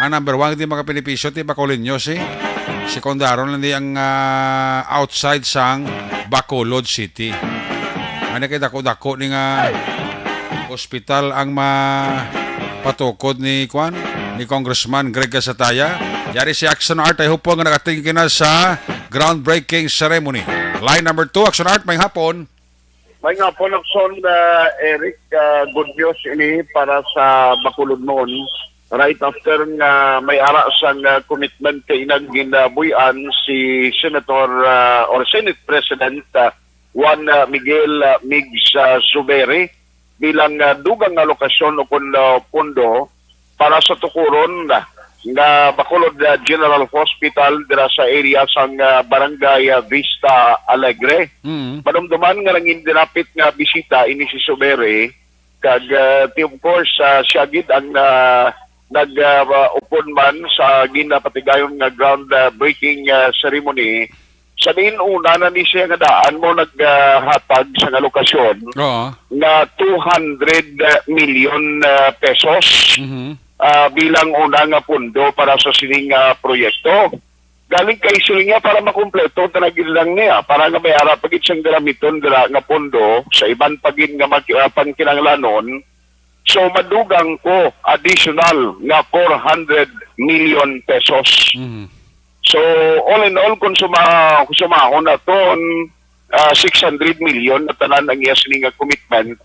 Ang number one di mga benepisyo ti Bacoleños, eh. Sekundaryo lang di ang, ah, outside sang Bacolod City. Ano kay dako-dako ni nga hospital ang mapatukod ni, kwan, ni Congressman Greg Casataya. Yari si Action Art, I hope po nga nakatingin ka na sa groundbreaking ceremony. Line number two, Action Art, may hapon. May nga po, Locson, ah, Eric, ah, good news ini para sa Bacolodnon. Right after nga may ara sang, ah, commitment kay inang ginabuy-an si Senator, ah, or Senate President, ah, Juan, ah, Miguel, ah, Migs, ah, Zubiri bilang, ah, dugang nga lokasyon o kun, ah, pondo para sa tukuron nga Bacolod, ah, General Hospital dira sa area sang, ah, Barangay, ah, Vista Alegre. Mm. Madumduman nga nangin dinapit nga bisita ini si Zubiri, kag, ah, ti, of course, ah, siya gid ang, ah, nag, ah, upod man sa ginapatigayon nga ground, ah, breaking, ah, ceremony. Sa diin una na ni siya nga daan mo naghatag sa nga lokasyon Oo. nga two hundred million, ah, pesos, Mhm. ah, bilang una nga pondo para sa sining, ah, proyekto. Galing kay siling niya para makumpleto ta na gid lang niya, para nga may ara pa gid siyang gamiton dira nga pondo sa iban pa gid nga mag-, ah, pangkinahanglanon. So, madugang ko additional nga four hundred million pesos. Mhm. So, all in all, kung suma-, kung sumahon naton, ah, six hundred million na tanan ang iya sini nga commitment.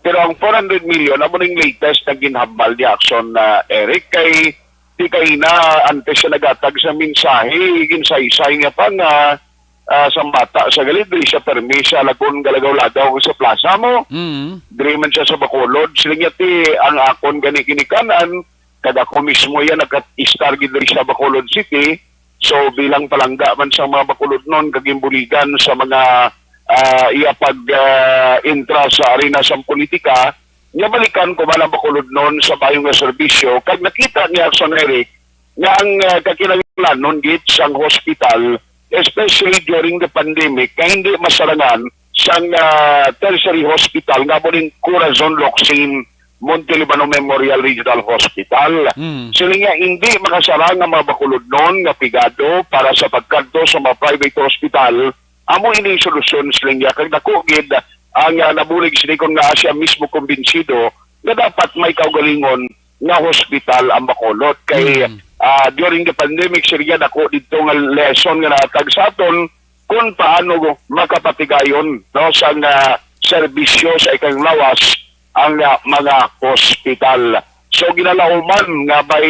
Pero ang four hundred million, amo ning latest na ginhambal ni Action, ah, Eric, kay di kay na antes siya nagatag sa mensahe, ginsaysay niya pa nga, ah, sang bata sa gali, diri siya permi sa Lagun, galagaw-lagaw sa plaza mo. Mm. Diri man siya sa Bacolod. Sila niya ti, ang akon gani ginikanan, kag ako mismo yan nag-istar gid diri sa Bacolod City. So, bilang palangga man sa mga Bacolodnon, kag ginbuligan sa mga, ah, iya pag, ah, intra sa arena sang politika, niya balikan ko man ang Bacolodnon sa bayo nga serbisyo, kag nakita ni Action Eric nga ang, ah, kakinahanglanon gid sang hospital, especially during the pandemic, nga hindi masarangan sang, ah, tertiary hospital nga amo ning Corazon Locsin Montelibano Memorial Regional Hospital. Mm. Sila nga hindi makasarang ang mga Bacolodnon nga pigado para sa pagkadto sa mga private hospital. Amo ini ang solusyon, sila nga, kag dako gid ang, ah, nabulig sini kon nga siya mismo kumbinsido nga dapat may kaugalingon nga hospital ang Bacolod. Kay, Mm. ah, during the pandemic, sila nga, dako dito nga lesson nga nahatag sa aton kung paano makapatigayon, no, sa nga serbisyo sa ikang lawas ang, ah, mga hospital. So, ginalauman nga by,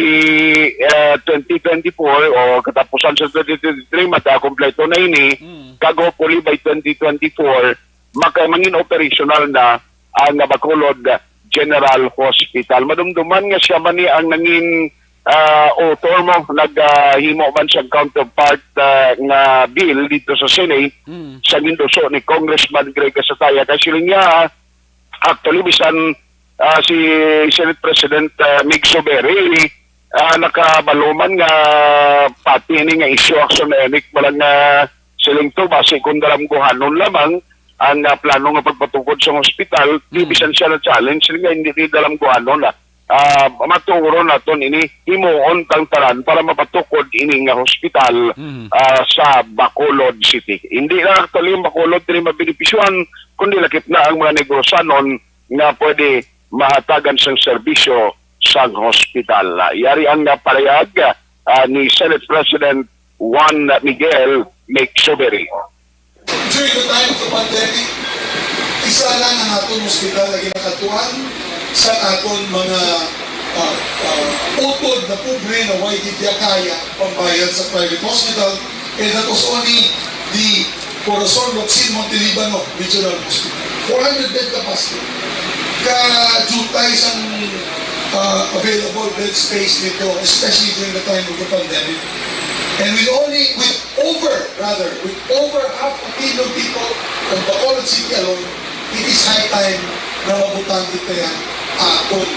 eh, twenty twenty-four o katapusan sa twenty twenty-three, matakompleto na ini, Mm. kag hopefully by twenty twenty-four, maka-, mangin operational na ang Bacolod General Hospital. Madumduman nga siya man ni ang nangin, ah, author mo, nag, ah, himo man sa counterpart, ah, nga bill dito sa Senate, Mm. sa ginduso ni Congressman Greg Casataya. Kay sila niya, actually, bisan, ah, si Senate President, ah, Mig Zubiri, ah, nakabalo man nga pati ini nga issue, Action Eric, wala nga siling to, basi kung dalamguhanon lamang ang, ah, plano nga pagpatukod sa hospital, di Mm. bisan siya na-challenge, sila nga hindi ni dalamguhanon, ah. Ah, maturon naton ini, himuon tang tanan para mapatukod ini nga hospital, Mm. ah, sa Bacolod City. Hindi lang actually ang Bacolod diri mabenepisyohan, kundi lakip na ang mga Negrosanon nga pwede mahatagan sang serbisyo sang hospital. Ah, yari ang, ah, pahayag, ah, ni Senate President Juan Miguel Mexuberi. During the time of the pandemic, isa lang ang aton hospital nga ginakadtuan sa aton mga, ah, ah, utod na pobre na way gid kaya pambayad sa private hospital, and that was only the Corazon Locsin Montelibano Regional Hospital. Four hundred bed capacity. Kajutay sang, ah, available bed space dito, especially during the time of the pandemic. And with only, with over, rather, with over half a million people of Bacolod City alone, it is high time na mabutang kita yan aton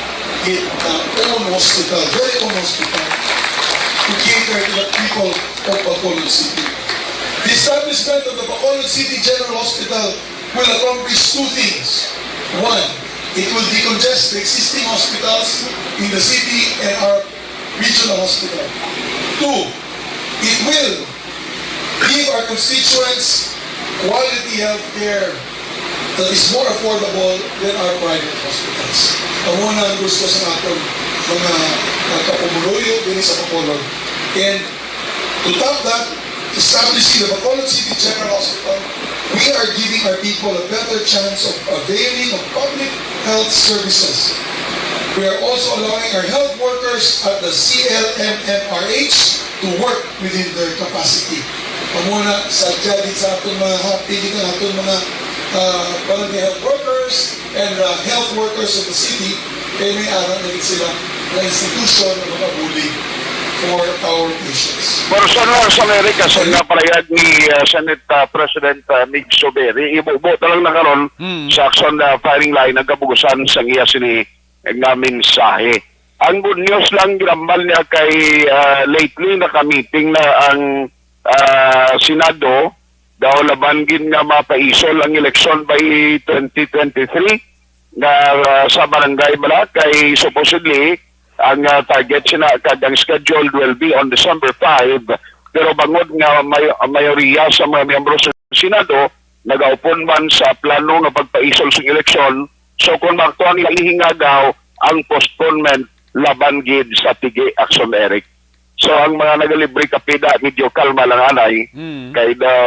gid, uh, own hospital, very own hospital. to cater to the people of Bacolod City. The establishment of the Bacolod City General Hospital will accomplish two things. One, it will decongest the existing hospitals in the city and our regional hospital. Two, it will give our constituents quality health care that is more affordable than our private hospitals. Amo na ang gusto sa aton mga, uh, kapumuluyo diri sa Bacolod. And to top that, establishing the Bacolod City General Hospital, we are giving our people a better chance of availing of public health services. We are also allowing our health workers at the C L M M R H to work within their capacity. Amo na, sadya gid sa aton mga happy gid ang aton mga, ah, barangay health workers and, ah, health workers of the city, kay may ara na gid sila nga institution nga makabulig for our patients. Personal sa Amerika, sa nga pahayag ni, ah, Senate, ah, President, ah, Mig Zubiri, ibubo na lang na karon Hmm. sa action, ah, firing line ang kabugusan sa iya sini nga mensahe. Ang good news lang, ginambal niya kay, ah, lately nakamiting na ang, ah, Senado daw laban gid nga mapaisol ang eleksyon by twenty twenty-three nga, ah, sa barangay bala kay supposedly ang, ah, target sina kag ang schedule will be on December five, pero bangod nga may, mayoriya sa mga miyembro sa Senado nagaupon man sa plano nga pagpaisol sa eleksyon, so kung maaktuhan nga ihingagaw ang postponement laban gid sa Tigi Action, Eric. So ang mga nagalibre kape da, medyo kalma lang anay, Hmm. kay daw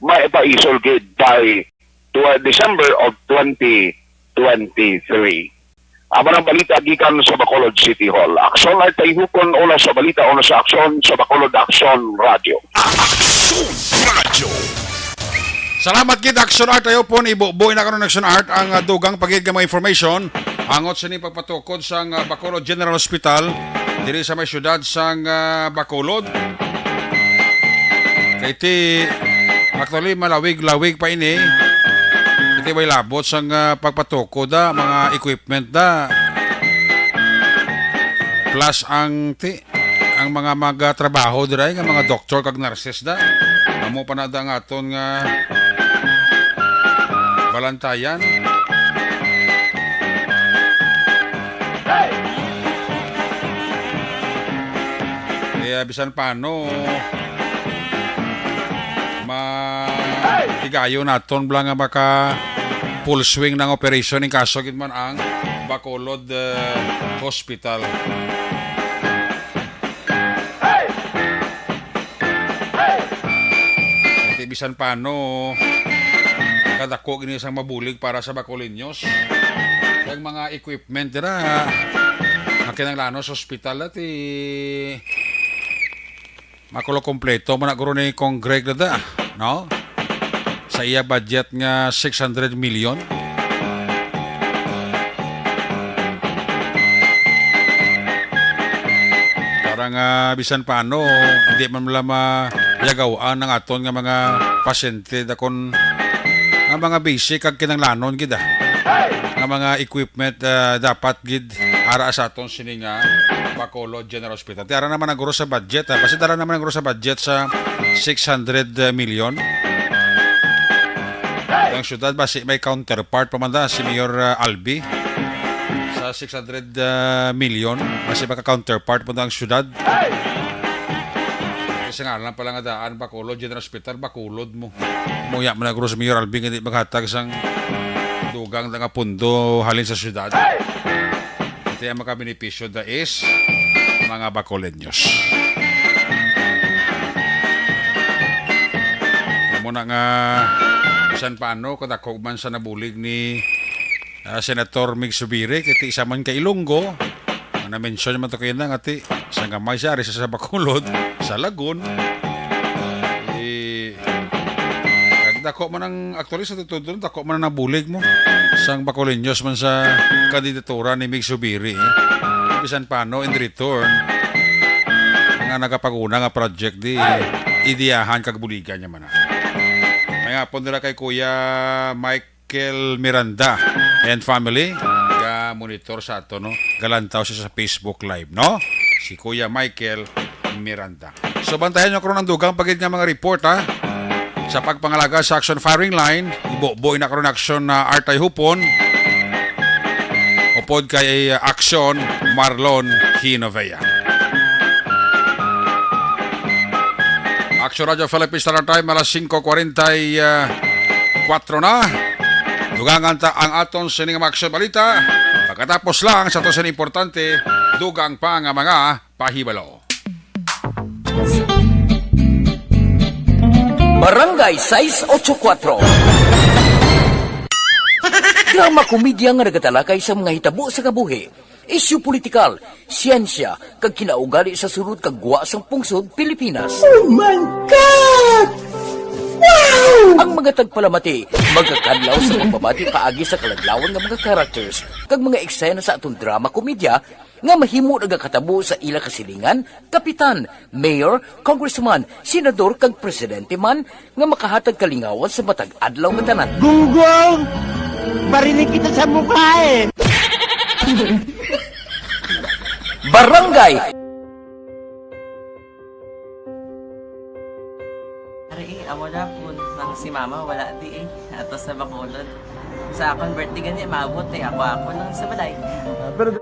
maipaisol gid by tw-, December of twenty twenty-three. Amo ang balita gikan sa Bacolod City Hall. Action Art Tayhukon, una sa balita, una sa aksyon, sa Bacolod Action Radio. Action Radio. Salamat gid, Action Art. Ayo pon, ibuboy na karon, Action Art, ang, ah, dugang pa gid nga mga information angot sini pagpatukod sang, ah, Bacolod General Hospital diri sa may siyudad sang, ah, Bacolod. Kay ti, actually, malawig-lawig pa ini. Kay ti may labot sang, ah, pagpatukod, ah, mga equipment, ah. Plus ang ti, ang mga magatrabaho dira nga mga doktor kag nurses da. Amo pa na da ang aton nga balantayan. Kaya bisan paano, ma tigayon naton bala nga maka full swing ng operation in kaso gid man ang Bacolod, eh, Hospital. Kay bisan paano, kadako gini sang mabulig para sa Bacolod News. Kag mga equipment dira, makinanglanon sa hospital, ati makulo kompleto man na guro ni Kong Greg Lada, no? Sa iya budget nga six hundred million. Para nga bisan paano, hindi man lang mayagawan ang aton nga mga pasyente dakon nga mga basic kag kinanglanon gid, ah, nga mga equipment, ah, dapat gid ara sa aton sini nga Bacolod General Hospital. Ti ara naman ang guro sa budget, ha? Basta dara naman ang guro sa budget sa six hundred million. Ang syudad, basi may counterpart pa man da, si Mayor, ah, Albi. Sa six hundred, ah, million, basi maka-counterpart pa da ang syudad. Kasi nga lang pala nga daan, Bacolod General Hospital, Bacolod mo. Muya man ang guro si Mayor Albi, hindi maghatag sang dugang nga pundo halin sa syudad. Ito ang makabenepisyo da is mga Bacolenyos. Amo na nga, bisan paano, kadako man sa nabulig ni, ah, Senator Mig Subiri, kay ti isa man ka Ilonggo, ang na-mention naman to kayo na, nga ti, sa gamay siya, ari sa, sa Bacolod, sa Lagun. Eh, kag dako man ang, actually, sa tutuod, dako man ang nabulig mo. Sang Bacolenyos man sa kandidatura ni Mig Subiri, eh. Bisan paano, in return, nga nagapaguna nga project di idiyahan kag buligan niya man na. May hapon nila kay Kuya Michael Miranda and family. Ga monitor sa ato, no? Galantaw siya sa Facebook Live, no? Si Kuya Michael Miranda. So, bantayan nyo karon ang dugang pa gid nga mga report, ha? Sa pagpangalaga sa action firing line, ibuboy na karon action na Artay Hupon upod kay, uh, action Marlon Hinovea. Action Radio Philippines Standard Time, alas singko kwarenta y kuwatro na. Dugangan ta ang aton sining mga action balita. Pagkatapos lang sa aton sining importante, dugang pa nga mga pahibalo. Barangay sais ocho kuwatro. Drama komedya nga nagatalakay sa mga hitabo sa kabuhi, isyu politikal, siyensya, kag kinaugali sa sulod kag gwa sang pungsod Pilipinas. Oh my God! Wow! Ang mga tagpalamati magakadlaw sa pagpamati paagi sa kaladlawan nga mga characters kag mga eksena sa aton drama komedya nga mahimo nagakatabo sa ila kasilingan, kapitan, mayor, congressman, senador, kag presidente man nga makahatag kalingawan sa matag adlaw nga tanan. Gunggong! Bariling kita sa mukha eh! Barangay! Ari, eh, amo na po. Nang si mama, wala di eh. Ato sa Bacolod. Sa akon birthday gani, maabot eh. Ako, ako lang sa balay. Ah, pero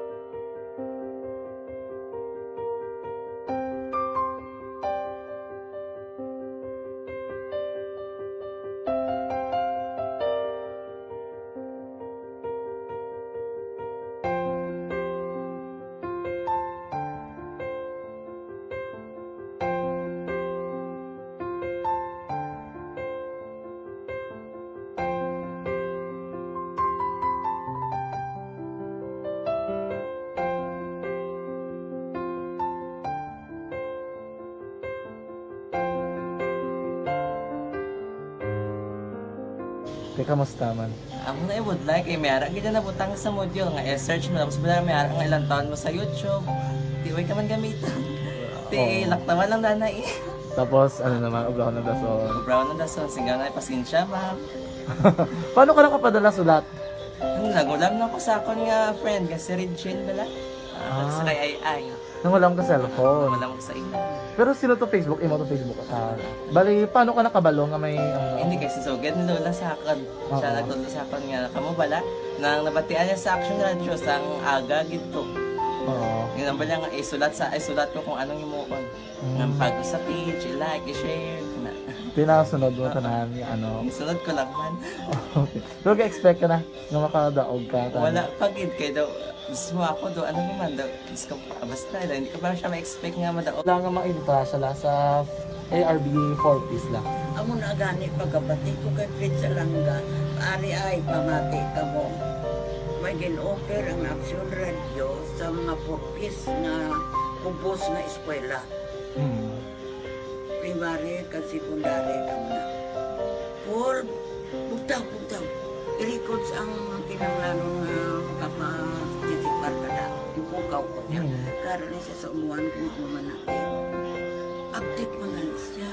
Te, kamusta man? Amo na ibudlay kay may ara gid na nabutang sa module nga i-search mo, tapos wala may ara nga ilang taon mo sa YouTube. Di way ka man gamiton. Ti, oo, laktawan lang dana eh. Tapos, ano naman, obrahon ng dason. Obrahon ng dason, singga nga, pasensya, ma'am. Paano ka nakapadala sulat? Ano, nagulam na ko sa akon nga friend, nga si Regine bala. Ah, ah, sa kay Ay Ay. Nangulam ka cellphone? Wala mo sa imo. Pero sino to Facebook? Imo to Facebook? Ah, bali, paano ka nakabalo nga may, ano? Hindi, kay si Sugad ni Lola sa akon. Siya, oo, nagtudlo sa akon nga, kamo bala, nang nabatian niya sa Action Radio, sang aga gid to. Oo. Yun ang bala nga, isulat sa, isulat ko kung anong himuon. Mm. Nga pag sa page, i-like, i-share, na. Pinasunod mo, ah, tanan, ano? Isunod ko lang man. Okay. Pero ka-expect ka na nga makadaog ka, tanan? Wala pa gid, kay daw, gusto mo ako daw, ano naman daw, Diyos ko, ah, basta, hindi ko pa siya ma-expect nga madaog. Wala nga maibutang sa la-, sa A R B four Ps lang. Amo na gani pagkabati ko kay Fred Salanga, ari ay pamati kamo. May gin-offer ang Action Radio sa mga four Ps nga kubos nga eskwela. Hmm. Primary kag secondary kamo na. Paul, bugtaw, bugtaw. I-records ang kinahanglanon nga makapa-, participar ka na. Ipukaw ko niya. Hmm. Karon ni sa umuan kung ano man natin. Update man gani siya.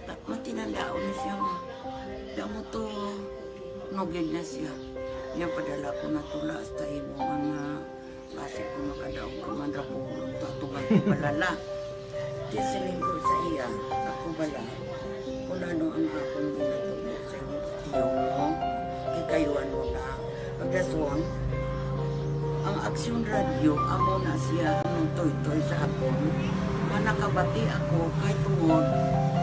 Ta-, matinandaon ni siya nga. Damo to, nugid na siya. Niya padala ko na tula hasta imo man nga basi ko makadaog ka man ra ko, tatuman ko balala. Di siling ko sa iya, ako bala, kung ano ang akong ginatubo sa iyo, iyo mo, kikayuan mo na. Pagdason, ang Aksyon Radio, amo na siya ang nagtoytoy sa akon, nga nakabati ako kay tungod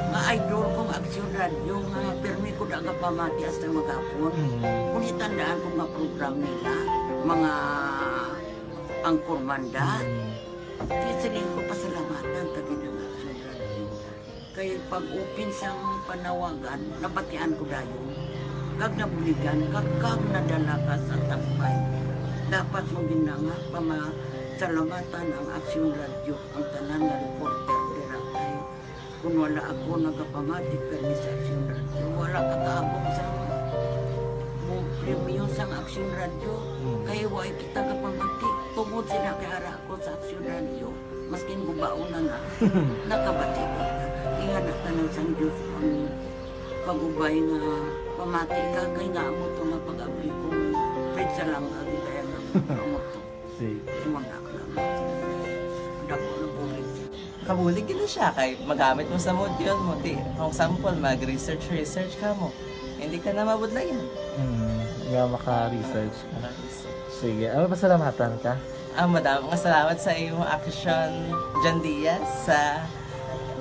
nga idol kong Aksyon Radio, nga pirmi ko da gapamati hasta maghapon. Mm. Kung itandaan ko nga program nila, mga Anchorman da. Mm. Di siling ko pasalamatan ta gid ang Action Radio. Kay pag-open sang panawagan, nabatian ko dayon. Kag nabuligan, kag, kag nadala ka sa tambay. Dapat mo gid na nga pamasalamatan ang Action Radio, ang tanan nga reporter dira kay Kung wala ako nagapamati kani sa Aksyon Radio, wala ka kaabot sa mo premyo sang Aksyon Radio. Mm. Kay wa kita kapamati. Tungod sila kay ara ako sa Aksyon Radio, maskin gubaon na na, nakabati ko. Ingana tanan sang Diyos ang pag-ubay nga pamati ka, kay nga amo to nga pag-abli ko, Fred Salanga, gid kaya nga amo to. Sige. Imo na lang. Dako na bulig. Kabulig gid siya kay magamit mo sa module mo. Ti, kung sample, mag-research, research ka mo. Hindi ka na mabudlayan. Hmm, nga maka-research ka. Sige, ano, pasalamatan ka? Ah, madamo nga salamat sa imong action, John Diaz, sa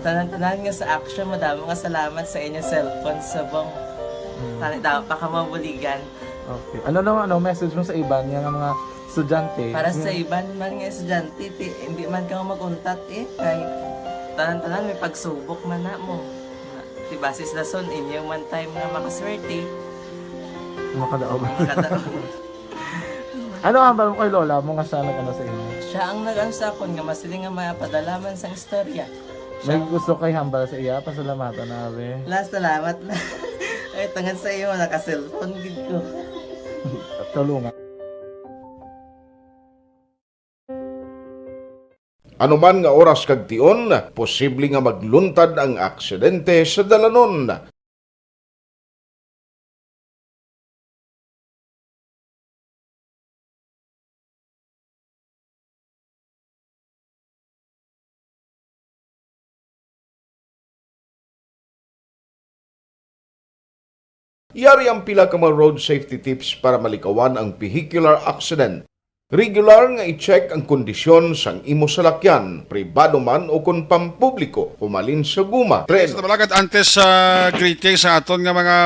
tanan-tanan nga sa action. Madamo nga salamat sa inyong cellphone subong. Hmm. Tani daw pa ka mabuligan. Okay. Ano naman, ano, message mo sa iban nga, nga mga estudyante? Para sa iban man nga estudyante, ti, hindi man ka mag-untat eh. Kay tanan-tanan may pagsubok man na mo. Ti, basis lason, inyo man time nga makaswerte. Makadaog. Makadaog. Ano ang hambal mo kay lola mo nga siya nag-ano sa inyo? Siya ang nag-ano sa akon nga masiling nga mapadala man sang istorya. May gusto kay hambal sa iya, pasalamatan na, be. Last, salamat na. Ay, tungod sa iyo, naka-cellphone gid ko. Tulungan. Ano man nga oras kag tion, posible nga magluntad ang aksidente sa dalanon. Yari ang pila ka mga road safety tips para malikawan ang vehicular accident. Regular nga i-check ang kondisyon sang imo salakyan, pribado man o kon pampubliko, humalin sa guma, Sa treno. Tabalagad, antes sa greeting sa aton nga mga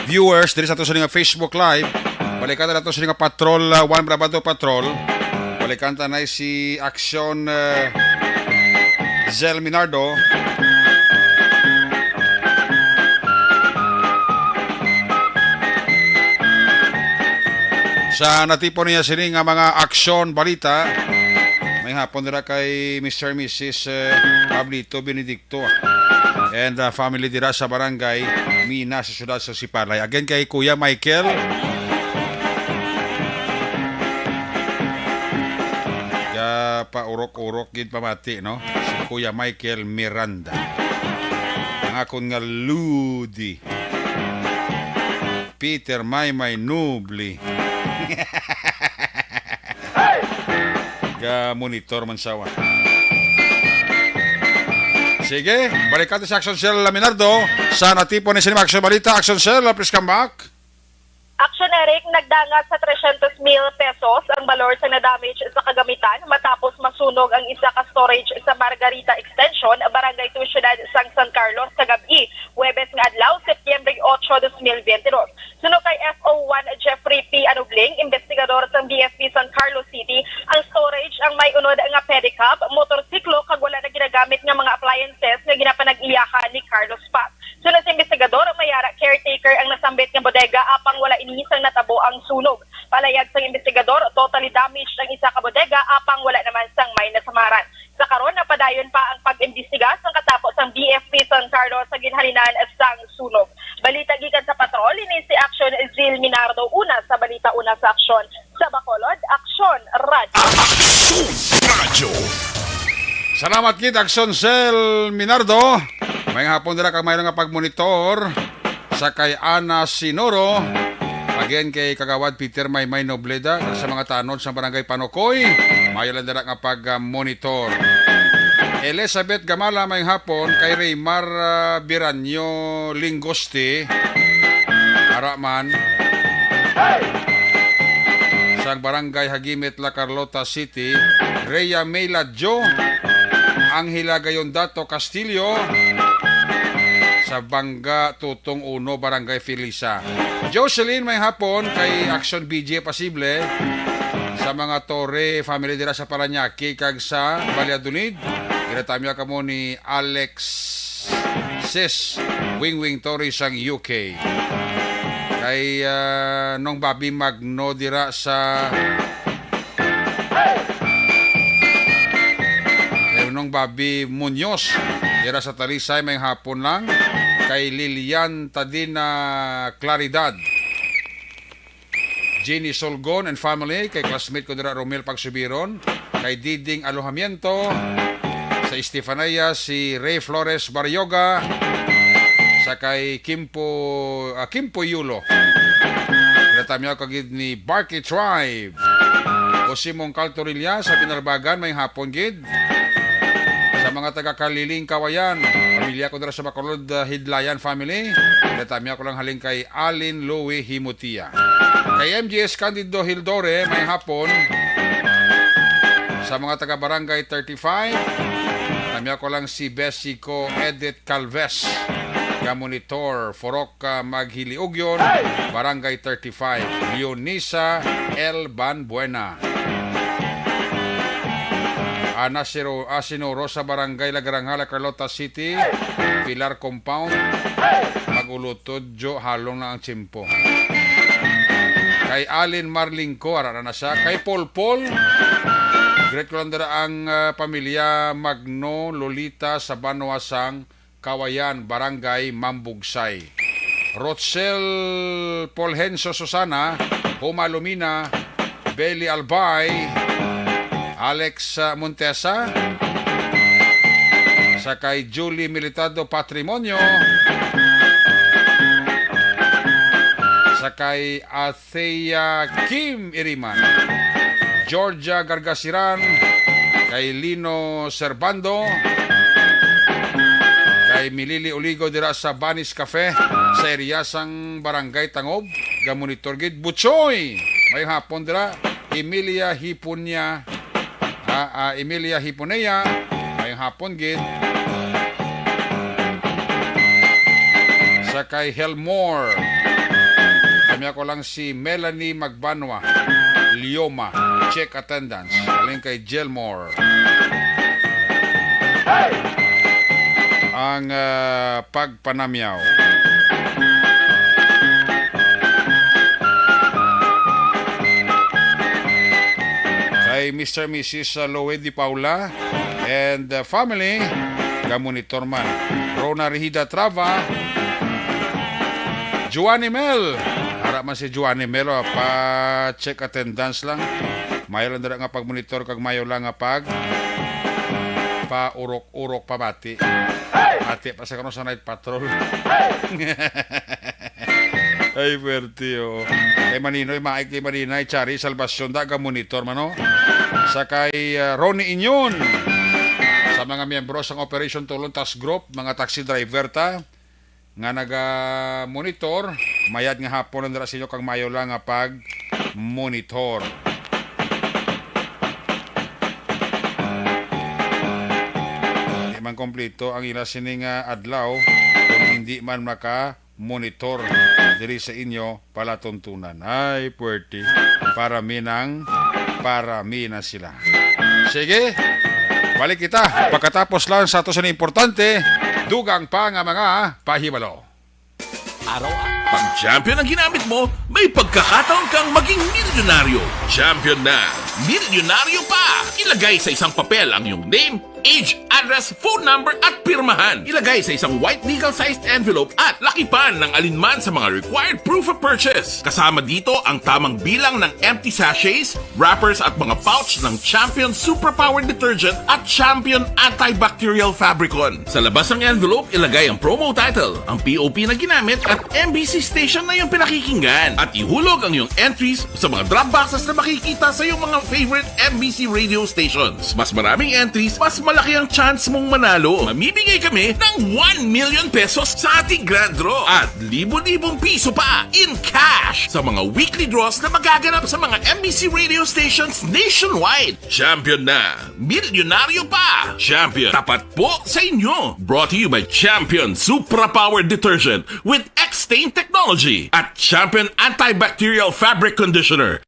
viewers diri sa aton sini nga Facebook Live, balikan na nato sini nga Patrol, ah, One Brabado Patrol. Balikan ta na si Action, ah, Zel Minardo. Sa natipon niya sini nga mga aksyon, balita, may hapon dira kay Mister Missus, eh, Pablito Benedicto and, ah, family dira sa Barangay Mina sa siyudad sa Sipalay. Again kay Kuya Michael. Ya, paurok-urok gid pamati, no? Si Kuya Michael Miranda. Ang akon nga Ludi. Peter Maymay Nubli. Ga-monitor man sawa. Sige, balik natin sa Action Cell Minardo. Sa natipon ni Cinema Action Balita, Action Cell, please come back. Action, Eric, nagdangat sa tresyentos mil pesos ang balor sa na-damage sa kagamitan matapos masunog ang isa ka storage sa Margarita Extension, Barangay Two, Siyudad sang San Carlos, kagab-i, Huwebes nga adlaw, Setyembre otso, dos mil biyente dos. Suno kay F O one Jeffrey P. Anubling, investigador sang B F P San Carlos City, ang storage ang may unod nga pedicab, motorsiklo, kag wala na ginagamit nga mga appliances nga ginapanag-iyahan ni Carlos Paz. Suno sa investigador, may ara caretaker ang nasambit nga bodega apang wala ini sang natabo ang sunog. Palayag sang investigador, totally damaged ang isa ka bodega apang wala naman sang may nasamaran. Sa karon, napadayon pa ang pag-imbestiga sang katapo sang B F P San Carlos sa ginhalinan sang sunog. Balita gikan sa patrol, ini si Action Zil Minardo, una sa balita, una sa aksyon. Sa Bacolod, Aksyon Radyo. Aksyon Radyo. Salamat gid, Aksyon Cell Minardo. May hapon dira kag mayroon nga pagmonitor sa kay Ana Sinoro. Again, kay Kagawad Peter Maymay Nobleda, kag sa mga tanod sa Barangay Panokoy, mayo lang dira nga pag-monitor. Elizabeth Gamala, may hapon, kay Raymar, ah, Biranyo Lingoste, ara man, sang Barangay Hagimit, La Carlota City, Rhea May Ladjo, Angela Gayondato Castillo, sa Bangga, Tutong Uno, Barangay Felisa. Jocelyn, may hapon, kay Action B J Pasible, sa mga Torre family dira sa Parañaque kag sa Valladolid. Ginatamya kamo ni Alex Sis Wingwing Torres sang U K. Kay, ah, Nong Bobby Magno dira sa, kay Nong Bobby Muñoz dira sa Talisay, may hapon lang. Kay Lilian Tadina Claridad, Jenny Solgon and family, kay classmate ko dira, Romel Pagsubiron, kay Diding Alojamiento, sa Estefanía, si Ray Flores Barrioga, sa kay Kimpo, ah, Kimpo Yulo. Ginatamyaw ka gid ni Barky Tribe. O si Mong Carl Torilla sa Binalbagan, may hapon gid. Sa mga taga Kaliling, Kawayan. Pamilya ko dira sa Bacolod, ah, Hidlayan family. Datamya ko lang halin kay Alin Louie Himutia. Kay M G S Candido Hildore, may hapon. Sa mga taga Barangay thirty-five, tamya ko lang si Bessie ko Edith Calves, nga monitor, Forok, ah, Maghiliugyon, Barangay thirty-five, Leonisa L. Banbuena. Ana Siro-, Asinuro sa Barangay La Granja, La Carlota City, Pilar Compound, mag-ulutod, jo, halong na ang tiyempo. Kay Alin Marlingco, ara na siya. Kay Polpol, greet ko lang dira ang, ah, pamilya Magno, Lolita, sa Banwa sang Kawayan, Barangay Mambugsay. Rochelle Polhenso Susana, Huma Lumina, Belly Albay, Alex, ah, Montesa, sa kay Julie Militado Patrimonio, sa kay Athea Kim Iriman, Georgia Gargasiran, kay Lino Servando, kay Milili Oligo dira sa Banis Cafe, sa area sang Barangay Tangob, gamonitor gid. Buchoy, may hapon dira. Emilia Hipunia, ah, ah, Emilia Hipunea, may hapon gid. Sa kay Helmore, kami ako lang si Melanie Magbanwa, Lioma, check attendance. Galing kay Jelmore. Ang, ah, pagpanamyaw. Kay Mister Missus Loe Di Paula and, uh, family, gamonitor man. Rona Rihida Trava, Joanny Mel. Ara man si Joanny Mel, oh, pa-check attendance lang. Mayo lang dira nga pagmonitor kag mayo lang nga pag paurok-urok pamati. Pati pa sa karon sa night patrol. Ay, puwerte, oh. Kay Maninoy, maay kay Marinay, Chari, Salvacion, da, ga monitor man, oh. Sa kay, ah, Ronnie Inyon, sa mga miyembro sang Operation Tulon Task Group, mga taxi driver ta, nga naga-monitor, mayad nga hapon lang dira sa inyo kag mayo lang nga pag-monitor. Di man kompleto ang ila sini nga adlaw kung hindi man maka monitor diri sa inyo palatuntunan. Ay, puwerte. Para mi nang, para mi na sila. Sige, balik kita pagkatapos lang sa ato sa importante, dugang pa nga mga pahibalo. Araw-araw. Pag Champion ang ginamit mo, may pagkakataon kang maging milyonaryo. Champion na, milyonaryo pa! Ilagay sa isang papel ang iyong name, age, address, phone number, at pirmahan. Ilagay sa isang white legal-sized envelope at lakipan ng alinman sa mga required proof of purchase. Kasama dito ang tamang bilang ng empty sachets, wrappers, at mga pouch ng Champion Superpower Detergent at Champion Antibacterial Fabricon. Sa labas ng envelope, ilagay ang promo title, ang P O P na ginamit, at M B C station na iyong pinakikinggan. At ihulog ang iyong entries sa mga drop boxes na makikita sa iyong mga favorite M B C radio stations. Mas maraming entries, mas malaki ang chance mong manalo. Mamimigay kami ng one million pesos sa ating grand draw at libo-libong piso pa in cash sa mga weekly draws na magaganap sa mga M B C radio stations nationwide. Champion na! Milyonaryo pa! Champion, tapat po sa inyo! Brought to you by Champion Supra Power Detergent with X-Stain Technology at Champion Antibacterial Fabric Conditioner.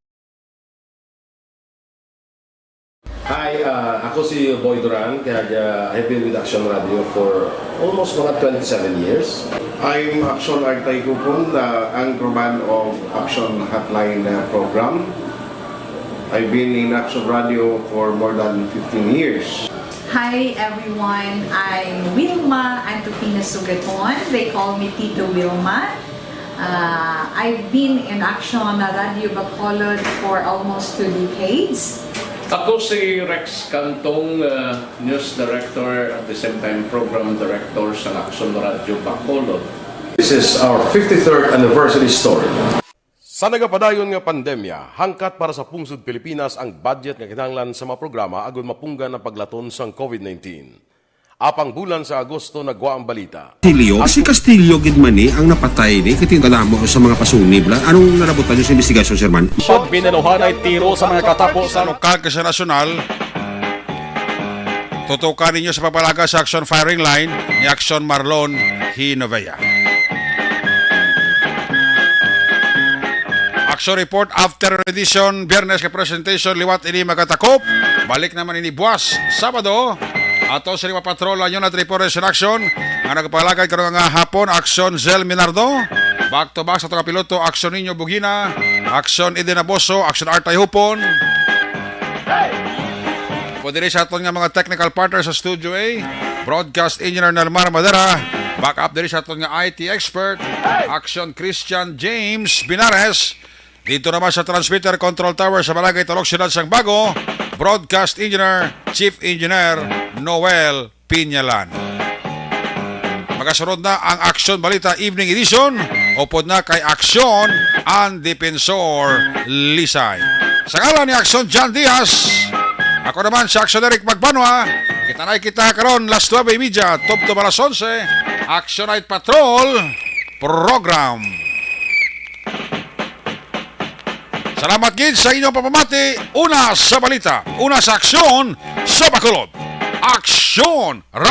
Hi, ah, ako si Boy Duran, kag, ah, I've been with Action Radio for almost mga twenty-seven years. I'm Action Artay Kupon, the anchorman of Action Hotline, uh, program. I've been in Action Radio for more than fifteen years. Hi everyone, I'm Wilma Antupina Sugaton. They call me Tito Wilma. Uh, I've been in Action Radio Bacolod for almost two decades. Ako si Rex Cantong, uh, News Director, at the same time Program Director sa Action Radio Bacolod. This is our fifty-third anniversary story. Sa nagapadayon nga pandemya, hangkat para sa pungsod Pilipinas ang budget nga kinahanglan sa mga programa agud mapunggan ang paglaton sang COVID nineteen. Apang bulan sa Agosto nagwa ang balita. Castillo? Si Castillo gid man ni ang napatay ni, kay tingala mo sa mga pasunib la. Anong nalabutan niyo sa investigasyon, Sir Man? Pag binaluhanay tiro sa mga katapo sa Sa lokal kag sa nasyonal, tutukan ninyo sa pagpalaga sa Aksyon Firing Line ni Aksyon Marlon Hinovea. Aksyon Report after edition, Biyernes kay presentation, liwat ini magatakop. Balik naman ini buwas, Sabado. Ato sa lima patrol, ang Unit Report in Action, nga nagpalagay karon nga hapon, Aksyon Zel Minardo. Back to back sa mga piloto, Aksyon Niño Bugina, Aksyon Eden Aboso, Aksyon Artay Hupon. Pwede rin sa aton nga mga technical partner sa Studio A, Broadcast Engineer Nelmar Madera, back up diri sa aton nga I T expert, Aksyon Christian James Binares. Dito naman sa transmitter control tower sa Barangay Talok, Siyudad sang Bago, Broadcast Engineer, Chief Engineer Noel Pinyalan. Magasunod na ang Aksyon Balita Evening Edition, upod na kay Aksyon ang Defensor Lisay. Sa ngalan ni Aksyon John Diaz, ako naman si Aksyon Eric Magbanwa. Kita na kita karon las nuebe y media, tubtob alas onse, Aksyon Night Patrol Program. Salamat gid sa inyong pamamati. Una sa balita, una sa aksyon sa Bacolod. Aksyon